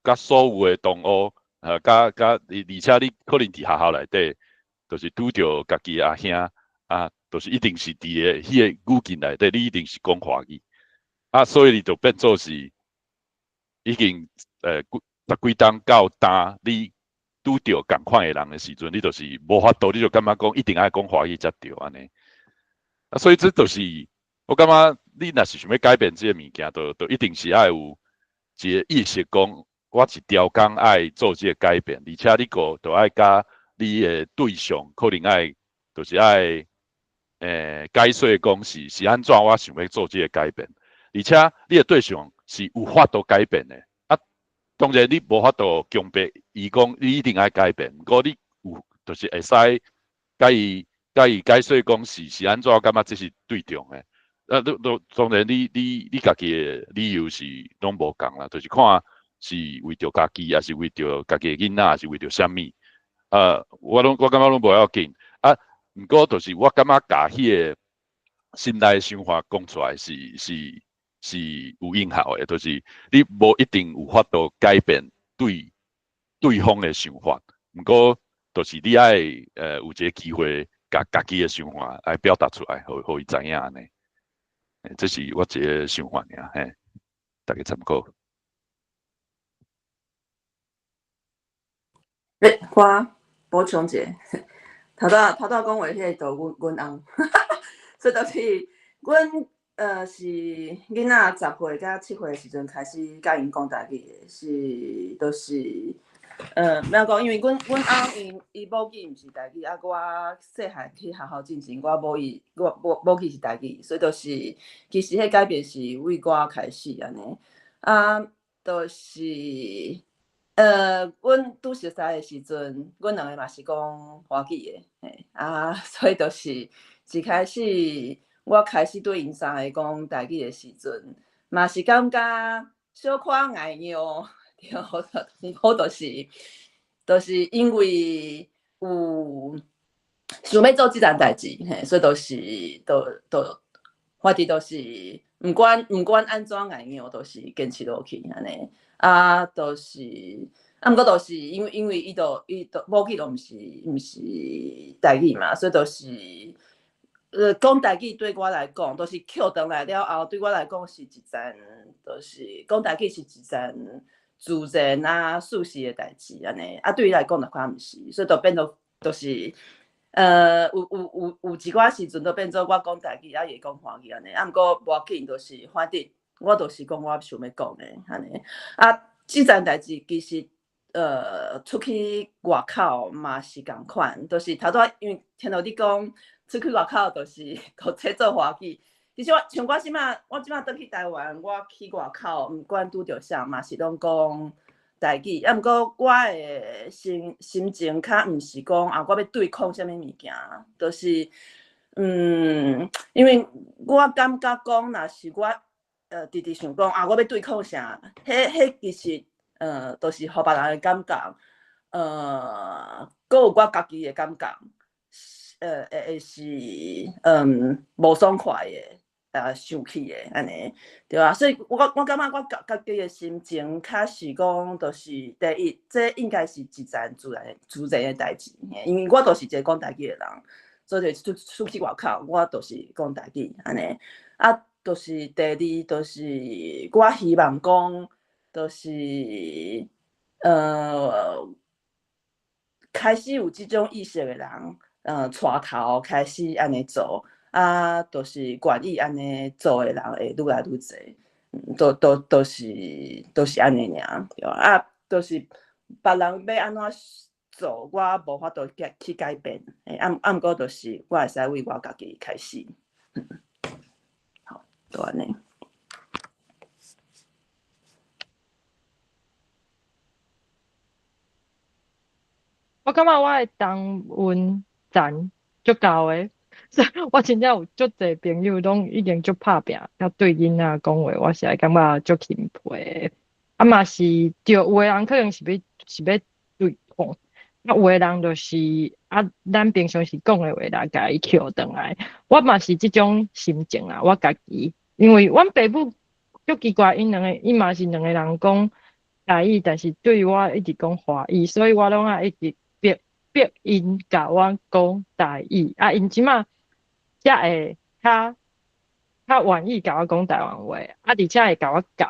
佮所有的同學，佮而且你可能佇學校內底，就是拄著家己阿兄啊，就是一定是佇个彼个語境內底，你一定是講華語啊，所以你就變做是已經十幾冬到今，你拄著仝款的人的時陣，你就是無法度，你就感覺講一定愛講華語才對按呢。啊，所以這就是我感覺，你若是想欲改變這个物件，就一定是愛有一個意識，講我一條工愛做這個改變，而且你閣就愛佮你的對象可能愛，就是愛，解說講是按怎我想欲做這个改變，而且你的對象是有法度改變的。啊，當然你無法度強迫伊講你一定愛改變，毋過你有就是會使共伊解說講是按怎，我感覺這是對中的。啊，都當然你家己的理由是攏無仝啦，就是看是為著家己，抑是為著家己的囡仔，抑是為著啥物。啊，我感覺攏無要緊。啊，毋過就是我感覺共彼个心內想法講出來是有影響的，就是你無一定有法度改變對方的想法，毋過就是你愛有一个機會，共家己的想法來表達出來，予伊知影按呢。這是我一个想法爾，嘿，大家參考。
欸，我補充一下，頭拄講話彼个就阮翁，所以就是阮是囡仔10歲佮7歲的時陣開始佮𪜶講台語的，是就是欲按怎講，因為阮翁伊母語毋是台語，啊，我細漢去學校進前，我母語我母語是台語，所以就是其實彼改變是為我開始按呢，啊，就是阮拄熟似的時陣，阮兩个嘛是講華語的，嘿，啊，所以就是一開始我開始對𪜶三个講台語的時陣，嘛是感覺小可礙拗，對，我就是因為有想欲做這件代誌，嘿，所以就是都反正就是毋管按怎礙拗，都是堅持落去按呢。啊，就是啊，毋過就是因為伊都母語都毋是台語嘛，所以就是講台語對我來講，就是抾轉來了後，對我來講是一件，就是講台語是一件自然啊、舒適的代誌按呢。啊，對伊來講就較毋是，所以就變做就是有一寡時陣都變做我講台語，啊伊會講華語按呢，啊毋過無要緊，就是反正我就是講我想欲講的按呢。啊，這層代誌其實出去外口嘛是仝款，就是頭拄仔因為聽著你講出去外口就是都切做華語。其實我像我這馬，我這馬轉去台灣，我去外口，毋管拄著啥嘛是攏講台語，啊，毋過我的心情較毋是講啊，我欲對抗啥物物件，就是，因為我感覺講，若是我直直想講啊，我欲對抗啥，彼其實就是予別人的感覺，閣有我家己的感覺，會是無爽快的。生氣的按呢，對啊，所以我感覺我家己的心情較是講，就是第一，這應該是一層自然的代誌，因為我就是一個講台語的人，所以出去外口，我就是講台語按呢。啊，就是第二，就是我希望講，就是開始有這種意識的人，帶頭開始按呢做。啊，就是願意按呢做的人會愈來愈濟，都是按呢爾，對啊，就是別人欲按怎做，我無法度去改變，啊毋過就是我會使為我家己開始。好，就按呢。
我感覺我的同溫層足夠的。我真正有足濟朋友攏已經足拍拚，佮對囡仔講話，我是會感覺足欽佩的。啊嘛是著，有的人可能是欲對抗，啊有的人就是啊，咱平常時講的話來共伊抾轉來。我嘛是這種心情啊，我家己，因為阮爸母足奇怪，𪜶兩个，伊嘛是兩個人講台語，但是對我一直講華語，所以我攏愛一直逼𪜶共我講台語。啊，𪜶這馬才會較願意共我講台灣話，啊，而且會共我教。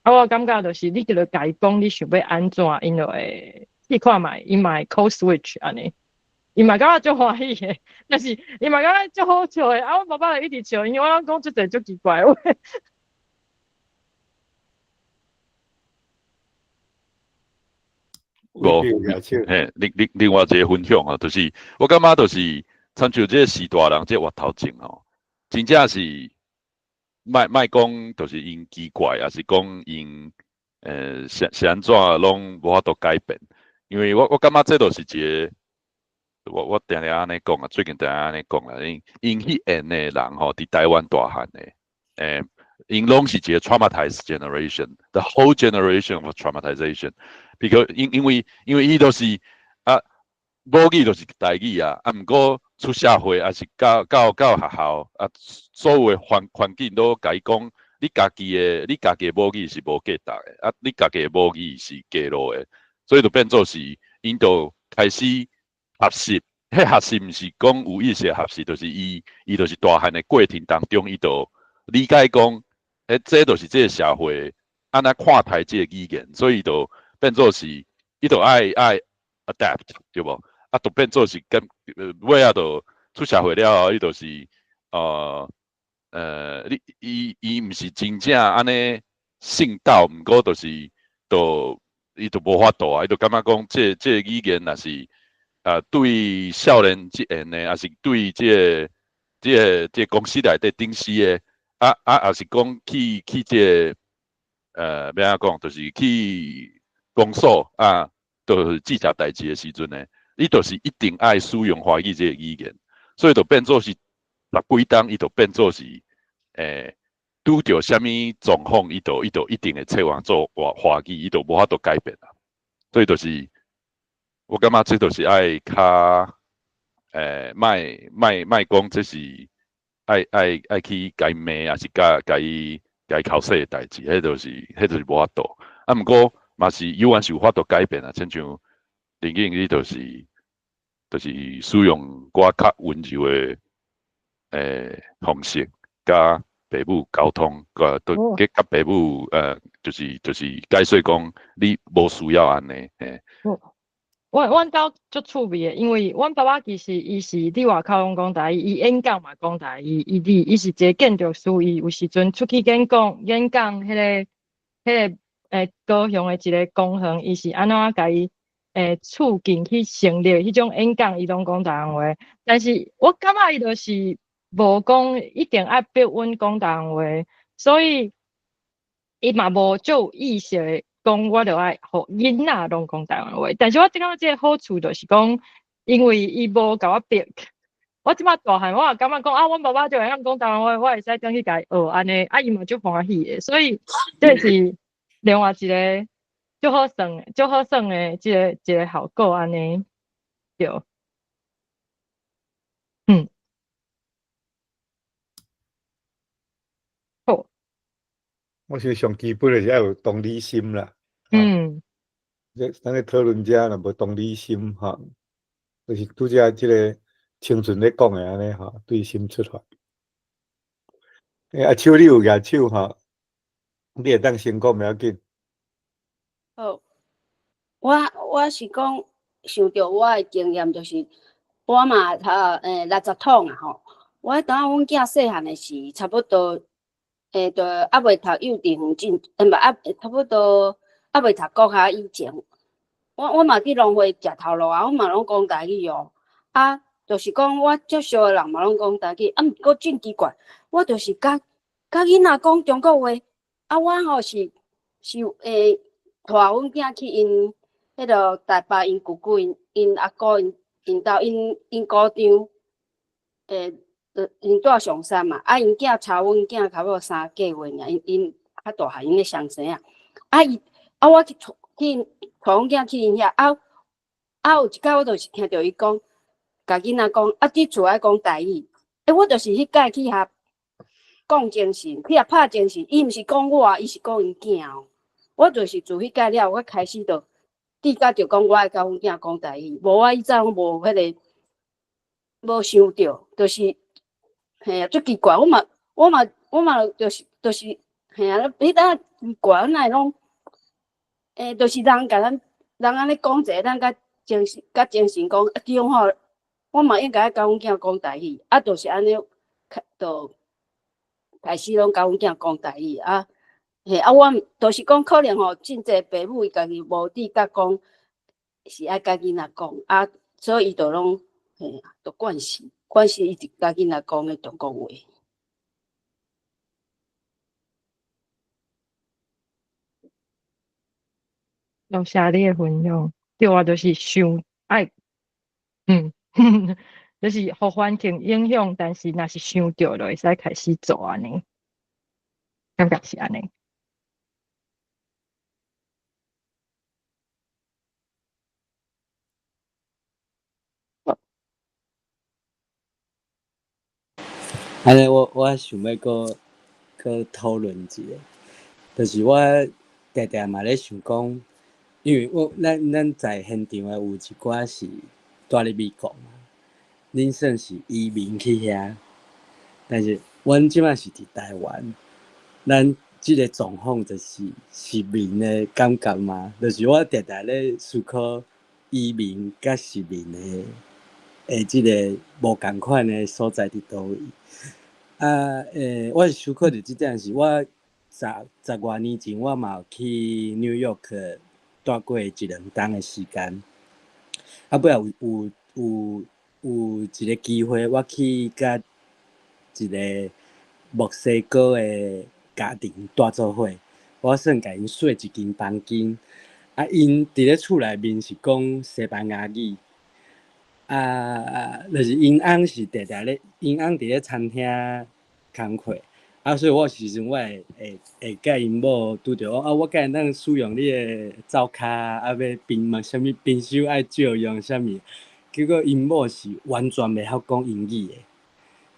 啊，我感覺就是你叫共伊講，你想欲按怎，𪜶就會試看覓，伊嘛會 code switch 按呢。伊嘛感覺足歡喜的，但是伊嘛感覺足好笑的。啊，阮爸爸就一直笑，因為我攏講足濟足奇怪的話。
無，嘿，另外一個分享啊，就是我感覺就是親像這個序大人這個活頭症吼，真正是莫講，就是𪜶奇怪，抑是講𪜶是按怎攏無法度改變，因為我感覺這就是一個，我定定按呢講啊，最近定定按呢講啦，𪜶彼緣的人吼，佇台灣大漢的，𪜶攏是一個 traumatized generation，the whole generation of traumatization。because 因為伊就是啊，母語就是台語啊，啊，毋過出社會抑是到學校啊，所有的環境都共伊講，你家己的母語是無價值的，啊，你家己的母語是低落的，所以就變做是𪜶就開始學習，彼學習毋是講有意識的學習，就是伊就是大漢的過程當中，伊就理解講，這就是這個社會按怎看待這個語言，所以就變做是，伊就愛 adapt 對無？啊，就變做是跟尾仔就出社會了後，伊就是你伊毋是真正按呢信道，毋過就是就伊就無法度啊，伊就感覺講這個語言若是啊對少年這緣的，抑是對這個公司內底頂死的，啊，抑是講去這個欲按怎講，就是去公所啊，就是這隻代誌的時陣呢，伊就是一定愛使用華語這個語言，所以就變做是十幾冬，伊就變做是拄著啥物狀況，伊就一定會切換做華語，伊就無法度改變啦。所以就是，我感覺這就是愛較莫講這是愛去共伊罵，抑是共伊剾洗的代誌，彼就是無法度。啊，毋過嘛是猶原是有法度改變啊，親像林穎，你就是使用我較溫柔的方式，佮爸母溝通，佮都佮爸母就是解說講，你無需要按呢，嘿。
阮兜足趣味的，因為阮爸爸其實伊是佇外口攏講台語，伊演講嘛講台語，伊是一個建築師，伊有時陣出去演講，演講彼個高雄的一個公園，伊是按怎共伊促進去成立彼種演講，伊攏講台灣話。但是我感覺伊就是無講一定愛逼阮講台灣話，所以伊嘛無足有意識的講我著愛予囡仔攏講台灣話。但是我感覺這个好處就是講，因為伊無共我逼，我這擺大漢，我也感覺講啊，阮爸爸就會曉講台灣話，我會使轉去共伊學按呢，啊伊嘛足歡喜的，所以這是另外一個足好耍、足好耍的這個效果按呢，對。好。
我想上基本的是愛有同理心啦。這咱咧討論這若無同理心吼，就是拄才這個青春咧講的按呢吼，對心出發。阿秋你有舉手吼，你會當先講袂要緊。
好，我是講想著我的經驗，就是我嘛讀垃圾桶啊吼。我當阮囝細漢的時，差不多就猶未讀幼稚園進，毋差不多猶未讀國校以前，我嘛去農會食頭路啊，我嘛攏講台語哦。啊，就是講我接觸的人嘛攏講台語，啊，毋過真奇怪，我就是佮囡仔講中國話，啊，我吼是帶阮囝去𪜶彼个台北，𪜶舅舅𪜶阿姑𪜶兜𪜶姑丈，𪜶住上山嘛，啊，𪜶囝差阮囝差不多3個月爾，𪜶較大漢，𪜶咧雙生仔，啊伊，啊我去帶去帶阮囝去𪜶遐，啊啊有一擺我就是聽著伊講，共囡仔講，啊佇厝愛講台語，我就是彼擺去遐講精神，去遐拍精神，伊毋是講我，伊是講𪜶囝哦。我就是自彼擺了，我開始就自覺就講我愛共阮囝講台語，無我以前攏無彼个，無想著，就是嘿啊，足奇怪，我嘛就是嘿啊，彼当奇怪，哪會攏，就是人共咱人按呢講一个，咱較精神，較精神講，啊對吼，我嘛應該愛共阮囝講台語，啊，就是按呢，就開始攏共阮囝講台語啊。嘿，啊，我就是講，可能吼，真濟爸母伊家己無自覺講，是愛共囡仔講，啊，所以伊就攏嘿啊，就慣勢，慣勢一直共囡仔講的中國話。
多謝你的分享，對啊，就是想愛，就是予環境影響，但是若是想著，就會使開始做按呢，感覺是按呢。
按呢，我想欲閣討論一下，就是我定定嘛咧想講，因為我咱在現場的有一寡是蹛佇美國嘛，恁算是移民去遐，但是阮這擺是佇台灣，咱這个狀況就是殖民的感覺嘛，就是我定定咧思考移民佮殖民的這个無仝款的所在佇佗位。啊，我是思考著這點是，我十外年前我嘛有去紐約蹛過一兩冬的時間。啊，尾仔有一个機會，我去佮一个墨西哥的家庭蹛做伙，我算共𪜶稅一間房間。啊，𪜶佇咧厝內面是講西班牙語。啊，就是𪜶翁是定定咧，𪜶翁佇咧餐廳工課，啊，所以我時陣我會佮𪜶某拄著講，啊，我敢會當使用你的灶跤，啊，欲冰嘛，啥物冰箱愛借用啥物，結果𪜶某是完全袂曉講英語的，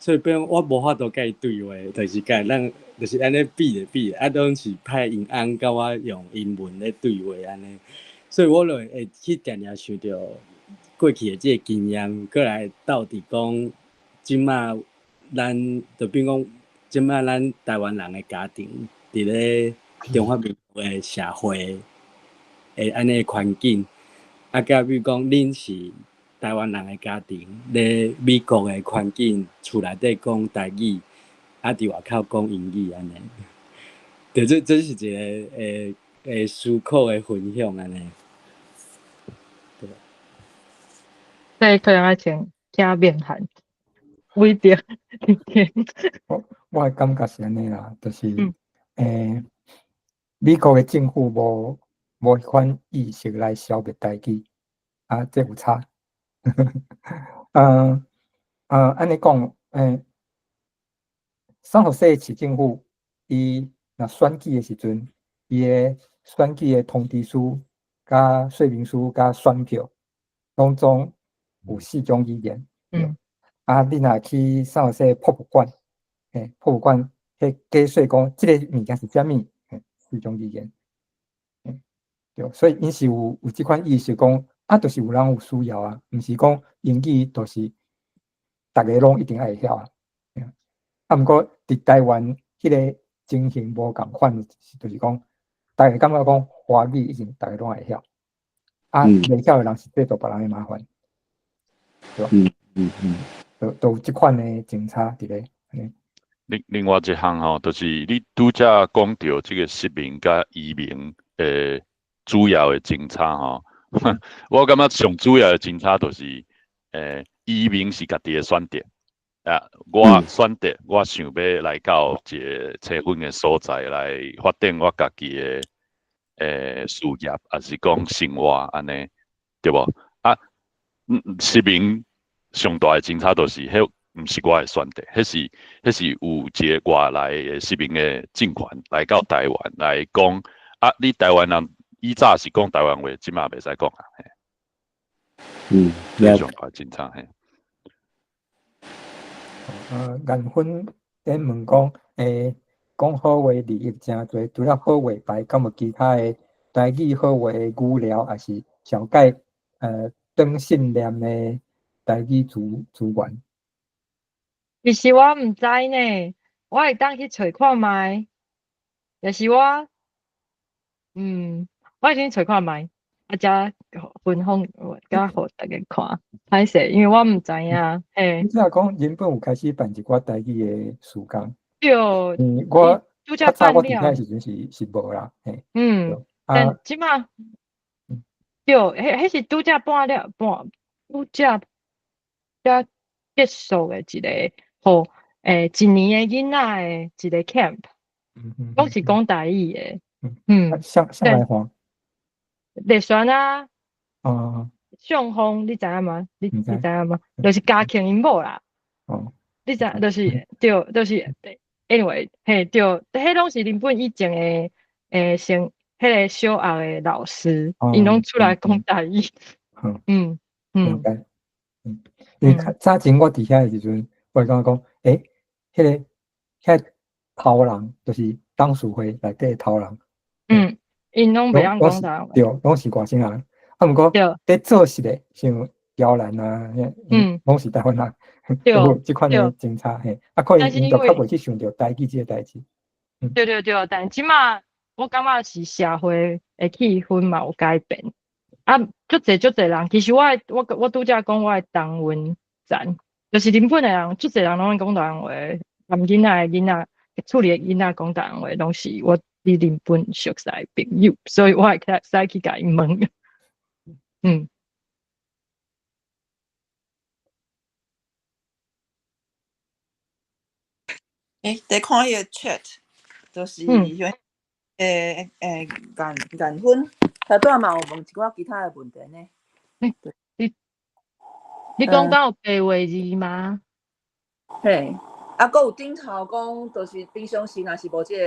所以變我無法度佮伊對話，就是共咱就是按呢比咧比咧，啊，攏是派𪜶翁佮我用英文咧對話按呢，所以我就會去定定想著過去的這個經驗，閣來鬥佇講，這擺咱就比如講，這擺咱台灣人的家庭，佇咧中華民國的社會的按呢環境，啊，佮比如讲，恁是台湾人的家庭，咧美国的环境，厝内底讲台语，啊，伫外口讲英语按呢。对，这是一个会思考的分享按呢。对。
对，可能爱请请面涵，微点。
我的感觉是按呢啦，就是，美国的政府无彼款意识来消灭台语，啊，这有差。按呢讲，桑荷西市政府伊若选举的时阵，伊的选举的通知书、佮说明书、佮选票，拢总有四种语言。啊，你若去桑荷西博物馆，博物馆彼解说讲，这个物件是啥物？四种语言。对，所以𪜶是有这款意识讲，啊，就是有人有需要啊，毋是讲英语就是逐个拢一定爱会晓啊。啊，毋过伫台湾彼个情形无仝款，就是讲，逐个感觉讲华语已经逐个拢会晓，啊，袂晓的人是制造别人的麻烦，对吧？都有这款的政策伫咧。
另外一项吼，就是你拄才讲著这个殖民佮移民的主要的政策吼，我感觉上主要的政策就是，移民是家己的选择，啊，我选择我想欲来到一个册份的所在来发展我家己的事业，抑是讲生活按呢，对无？啊，殖民上大的政策就是彼毋是我的选择，彼是有一个外来的殖民的政权来到台湾来讲，啊，你台湾人以早是讲台湾话，这马袂使讲啊。上大政策嘿。
颜芬咧问讲，讲好话利益诚济，除了好话牌，敢有其他的台语好话的语料，抑是绍介长信念的台语资源？
其实我毋知呢，我会当去揣看觅，也是我，我会先揣看觅，啊，才分享，佮予大家看。歹势，因为我毋知影，嘿。
你若讲原本有开始办一寡台语的时工。
对。
我较早我伫遐时阵是无啦，嘿。
但这马，对，彼是拄才半了半，拄才才结束的一个，予一年的囡仔的一个 camp，拢是讲台语的。
啥啥来看？
丽璇啊。
哦。
上峰，你知影吗？你知影吗？就是嘉庆𪜶某啦。你知，就是对，就是 anyway，嘿，对，彼拢是林本以前的先，彼个小学的老师，𪜶拢出来讲台语。
了解。因为较早前我伫遐的时阵，我会感觉讲，彼个遐头人，就是董事会内底的头人。
𪜶拢袂晓讲台语。
对，拢是外省人。啊，毋过伫做事的，像姚兰啊，拢是台湾人。这款的政策嘿，啊，可能𪜶就较袂去想著台语这个代志。
对对对，但这马我感觉是社会的气氛嘛有改变。啊，足济足济人，其实我拄才讲我的同温层，就是林本的人，足济人拢讲台湾话，含囡仔的囡仔，厝里的囡仔讲台湾话，拢是我伫林本熟似的朋友，所以我会使去共𪜶问。
伫看彼个 chat，就是颜芬，头拄仔嘛有问一寡其他的问题呢。
你讲敢有白话字吗？
嘿，啊，阁有顶头讲，就是平常时若是无这个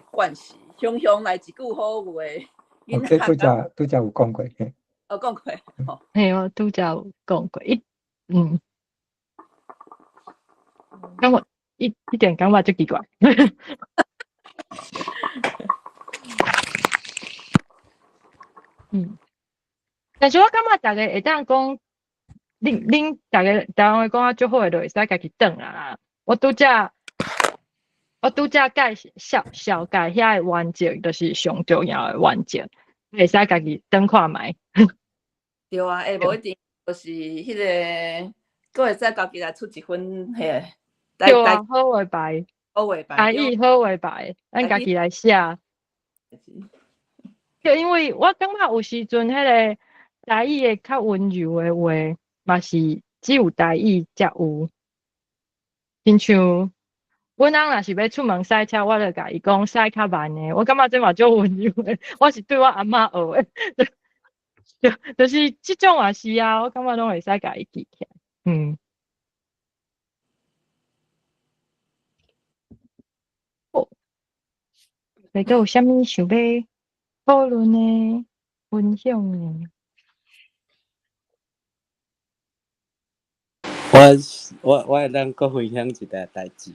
惯势，雄雄来一句好话。
哦，这拄才有讲过，嘿。
哦，讲过，吼。
嘿，我拄才有讲过，伊，感觉一点感觉足奇怪。但是我感觉逐个会当讲，恁逐个台湾话讲啊足好的，就会使家己转啊。我拄才介绍绍介遐个原则，就是上重要的原则。會使家己轉看覓。
對啊，欸，無一定就是彼个，閣會使家己來出一份彼个。
對啊，好話牌，
好話牌，
台語好話牌，咱家己來寫。對，因為我感覺有時陣彼个台語的較溫柔的話，嘛是只有台語才有。親像阮翁若是欲出門駛車，我就共伊講駛較慢的。我感覺這嘛足溫柔的，我是對我阿嬤學的。就是這種也是啊，我感覺攏會使共伊記起來。嗯。好，閣有啥物想欲討論的、分享的？
我會當閣分享一個代誌，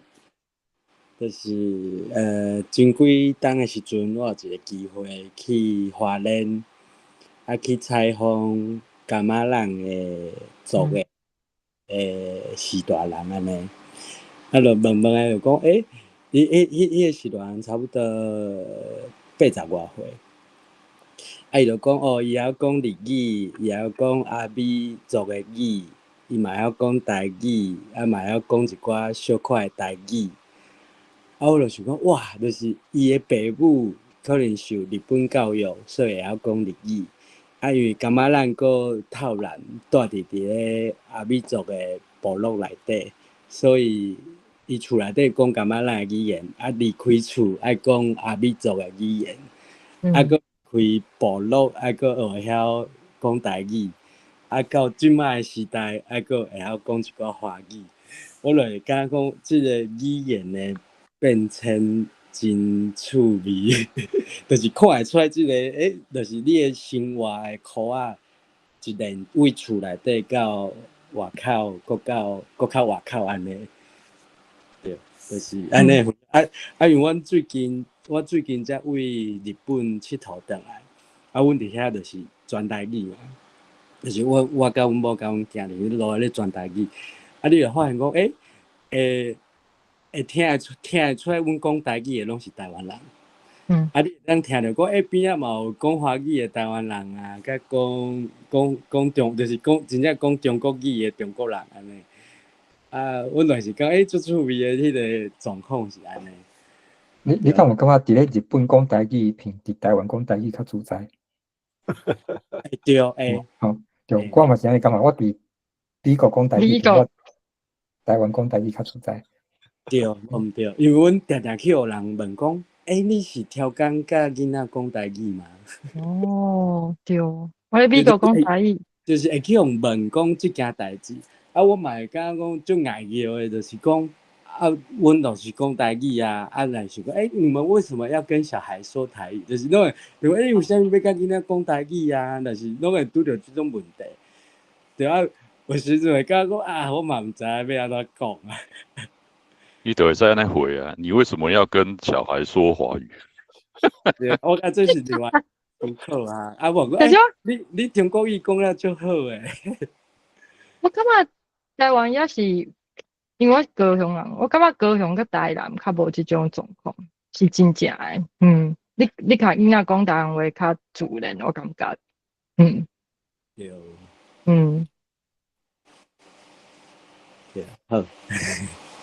就是前幾冬的時陣，我有一個機會去花蓮，啊去採訪噶瑪蘭的族的序大人按呢，啊就問問下就講，欸，伊彼彼彼个序大人差不多八十外歲，啊伊就講哦，伊曉講日語，伊曉講阿美族的語。伊嘛曉講台語，啊嘛曉講一寡小可的台語。啊，我就想講，哇，就是伊的爸母可能受日本教育，所以會曉講日語。啊，因為噶瑪蘭閣透南住佇咧阿美族的部落內底，所以伊厝內底講噶瑪蘭的語言，啊離開厝愛講阿美族的語言，啊閣開部落愛閣會曉講台語。啊，到這擺的時代，還閣會曉講一寡華語，我就會感覺講，這个語言的變遷真趣味，就是看會出來這个，欸，就是你的生活的箍仔，一連對厝內底到外口，閣到閣較外口按呢，對，就是按呢。啊啊，因為阮最近，我最近才對日本𨑨迌轉來，啊，阮佇遐就是全台語嘛。就是我佮阮某佮阮囝佇路咧全台語，啊，你就發現講，欸，會會聽會出來，阮講台語的攏是台灣人。啊，你會當聽著講，欸，邊仔嘛有講華語的台灣人啊，佮講講講中，就是講真正講中國語的中國人按呢。啊，阮就是講，欸，足趣味的彼个狀況是按呢。
你敢有感覺佇咧日本講台語，比佇台灣講台語較自在？
對，欸。
好，對，我嘛是按呢感覺，我佇美國講台語，比我台灣講台語較自在。
對，毋對，因為阮定定去予人問講，欸，你是超工佮囡仔講台語嗎？
哦，對，我佇美國講台語，
就是會去予問講這件代誌。啊，我嘛會感覺講足礙意的，就是講，啊，阮就是講台語啊，啊，若是講，欸，你們為什麼要跟小孩說台語？就是攏會，就講，欸，為啥物欲佮囡仔講台語啊？若是攏會拄著這種問題。對啊，有時陣會感覺講啊，我嘛毋知影欲按怎講啊。
你就會使按呢回啊？你為什麼要跟小孩說華語？
對，我感覺這是另外思考啊。啊，無過，欸，你中國語講了足好欸。
我感覺台灣也是，因為我高雄人，我感覺高雄佮台南較無這種狀況，是真正的。嗯，你較囡仔講台灣話較自然，我感覺。嗯。
對。
嗯。
對，好。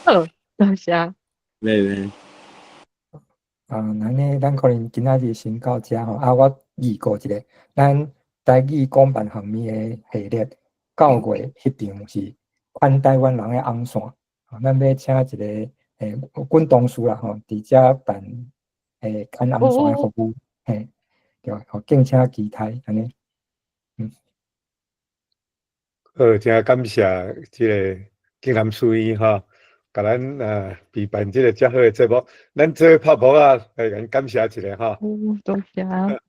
好，多謝。
袂袂。
啊，那呢，咱可能今仔日先到遮吼。啊，我預告一下，咱台語廣辦項目的系列9月彼場是牽台灣人的紅線，咱欲請一个阮同事啦吼，佇遮辦牽紅線的服務，嘿，對，好，敬請期待按呢。嗯。
好，真感謝這个敬南書院吼，共咱備辦這个遮好的節目，咱做伙拍噗仔，來共感謝一下吼。
嗯，多謝。
啊，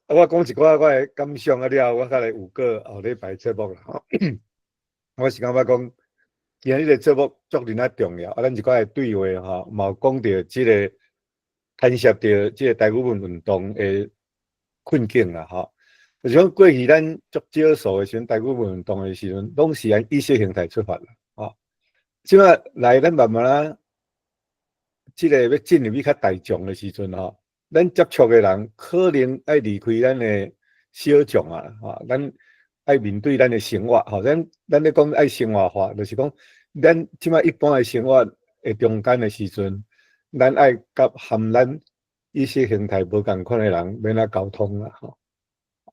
我講一寡我的感想啊了後，我較來有過後禮拜節目啦吼。我是感覺講，今日這個節目足爾仔重要，啊，咱一寡的對話吼，嘛有講著這个牽涉著這個台語文運動的困境啦吼。就是講過去咱足少數的時陣，台語文運動的時陣，攏是按意識形態出發啦，吼。這擺來咱慢慢仔，這个欲進入去較大眾的時陣吼，咱接觸的人可能愛離開咱的小眾啊，吼，咱愛面對咱的生活，吼，咱咧講愛生活化，就是講咱這擺一般的生活的中間的時陣，咱愛佮含咱意識形態無仝款的人，欲按怎溝通啦，吼。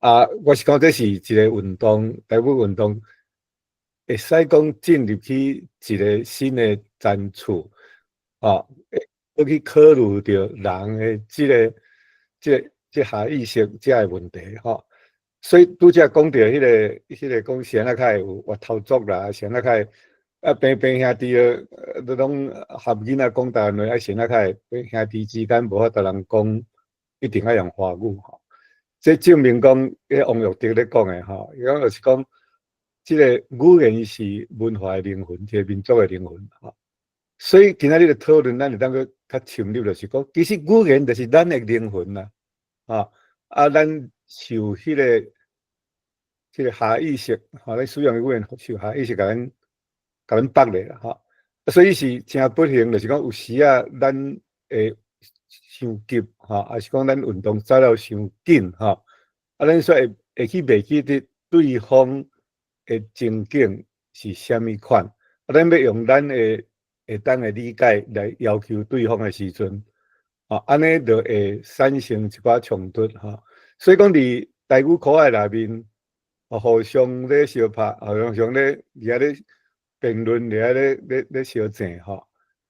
啊，我是講這是一個運動，台語運動會使講進入去一個新的層次，吼，會去考慮著人的這個下意識這个問題，吼。所以拄才講著彼個講是按怎較會有活頭族啦，是按怎較會啊，平平兄弟都攏合囡仔講台灣話，啊，是按怎較會兄弟之間無法度人講，一定愛用華語吼。這證明講，彼王育德咧講的吼，伊講就是講，這個語言是文化的靈魂，這個民族的靈魂吼。所以今仔日的討論，咱會當閣較深入，就是講，其實語言就是咱的靈魂啦，吼啊，咱受彼個下意識，吼，咱使用的語言受下意識共咱縛咧啦，吼。所以是誠不幸，就是講有時啊，咱會傷急，吼，抑是講咱運動走了傷緊，吼，啊，咱煞會去袂記得對方的情景是啥物款，啊，咱欲用咱的會當的理解來要求對方的時陣，吼，按呢就會產生一寡衝突，吼。所以講佇台語課仔內面，互相咧相拍，互相咧佇遐咧辯論，佇遐咧相爭，吼。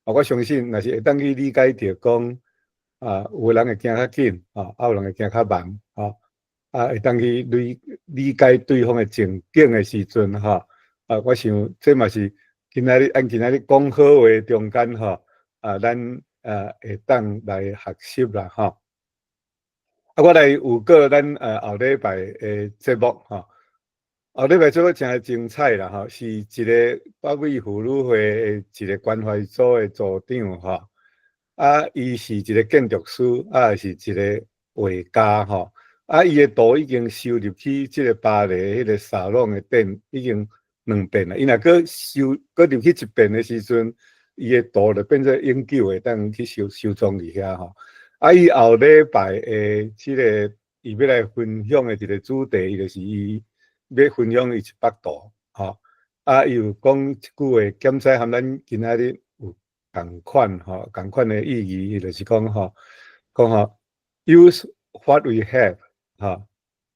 啊，我相信若是會當去理解著講，啊，有的人會行較緊，吼，啊，有人會行較慢，吼，啊，會當去理解對方的情景的時陣，吼，啊，我想這嘛是今仔日按今仔日講好話中間，吼，啊，咱啊會當來學習啦，吼。啊，我來預告咱後禮拜的節目，吼。後禮拜節目誠精彩啦，吼，是一個北美婦女會的一個關懷組的組長，吼。啊，伊是一個建築師，啊，是一個畫家，吼。啊，伊的圖已經收入去這個巴黎彼個沙龍的展，已經兩遍啦。伊若閣收，閣入去一遍的時陣，伊的圖就變做永久的，當去收藏佇遐，吼。啊，伊後禮拜的這個，伊欲來分享的一個主題，伊就是伊欲分享伊一幅圖，吼。啊，伊有講一句話，檢使和咱今仔日有仝款，吼，仝款的意義，伊就是講，吼，講吼，use what we have，吼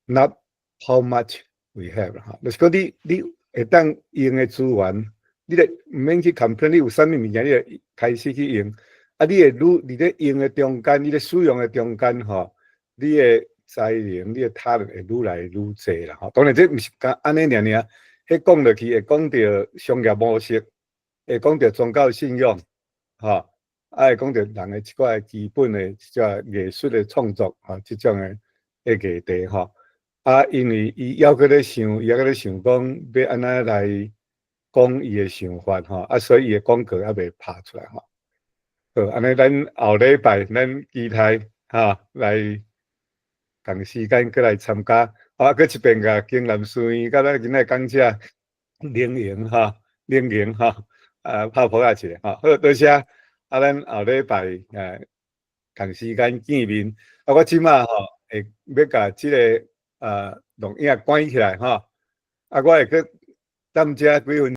，not how much we have，吼，就是講你會當用的資源，你咧毋免去 complain，你有啥物物件，你就開始去用。啊，你會愈佇咧用的中間，你咧使用的中間，吼，你的才能、你的 talent 會愈來愈濟啦，吼。當然這毋是干按呢爾爾，彼講落去會講著商業模式，會講著宗教信仰，吼，啊會講著人的一寡基本的這個藝術的創作，吼，這種的議題，吼。啊，因為伊猶閣咧想，伊猶閣咧想講欲按怎來講伊的想法，吼，啊，所以伊的廣告猶未拍出來，吼。好，按呢咱後禮拜咱期待，吼，來仝時間閣來參加，啊，閣一遍共京南書院佮咱今仔講者林瑩吼，林瑩吼，啊，拍噗仔一下，吼，好，多謝，啊，咱後禮拜仝時間見面，啊，我這馬吼會欲共這个錄影關起來，吼，啊，我會閣踮遮幾分。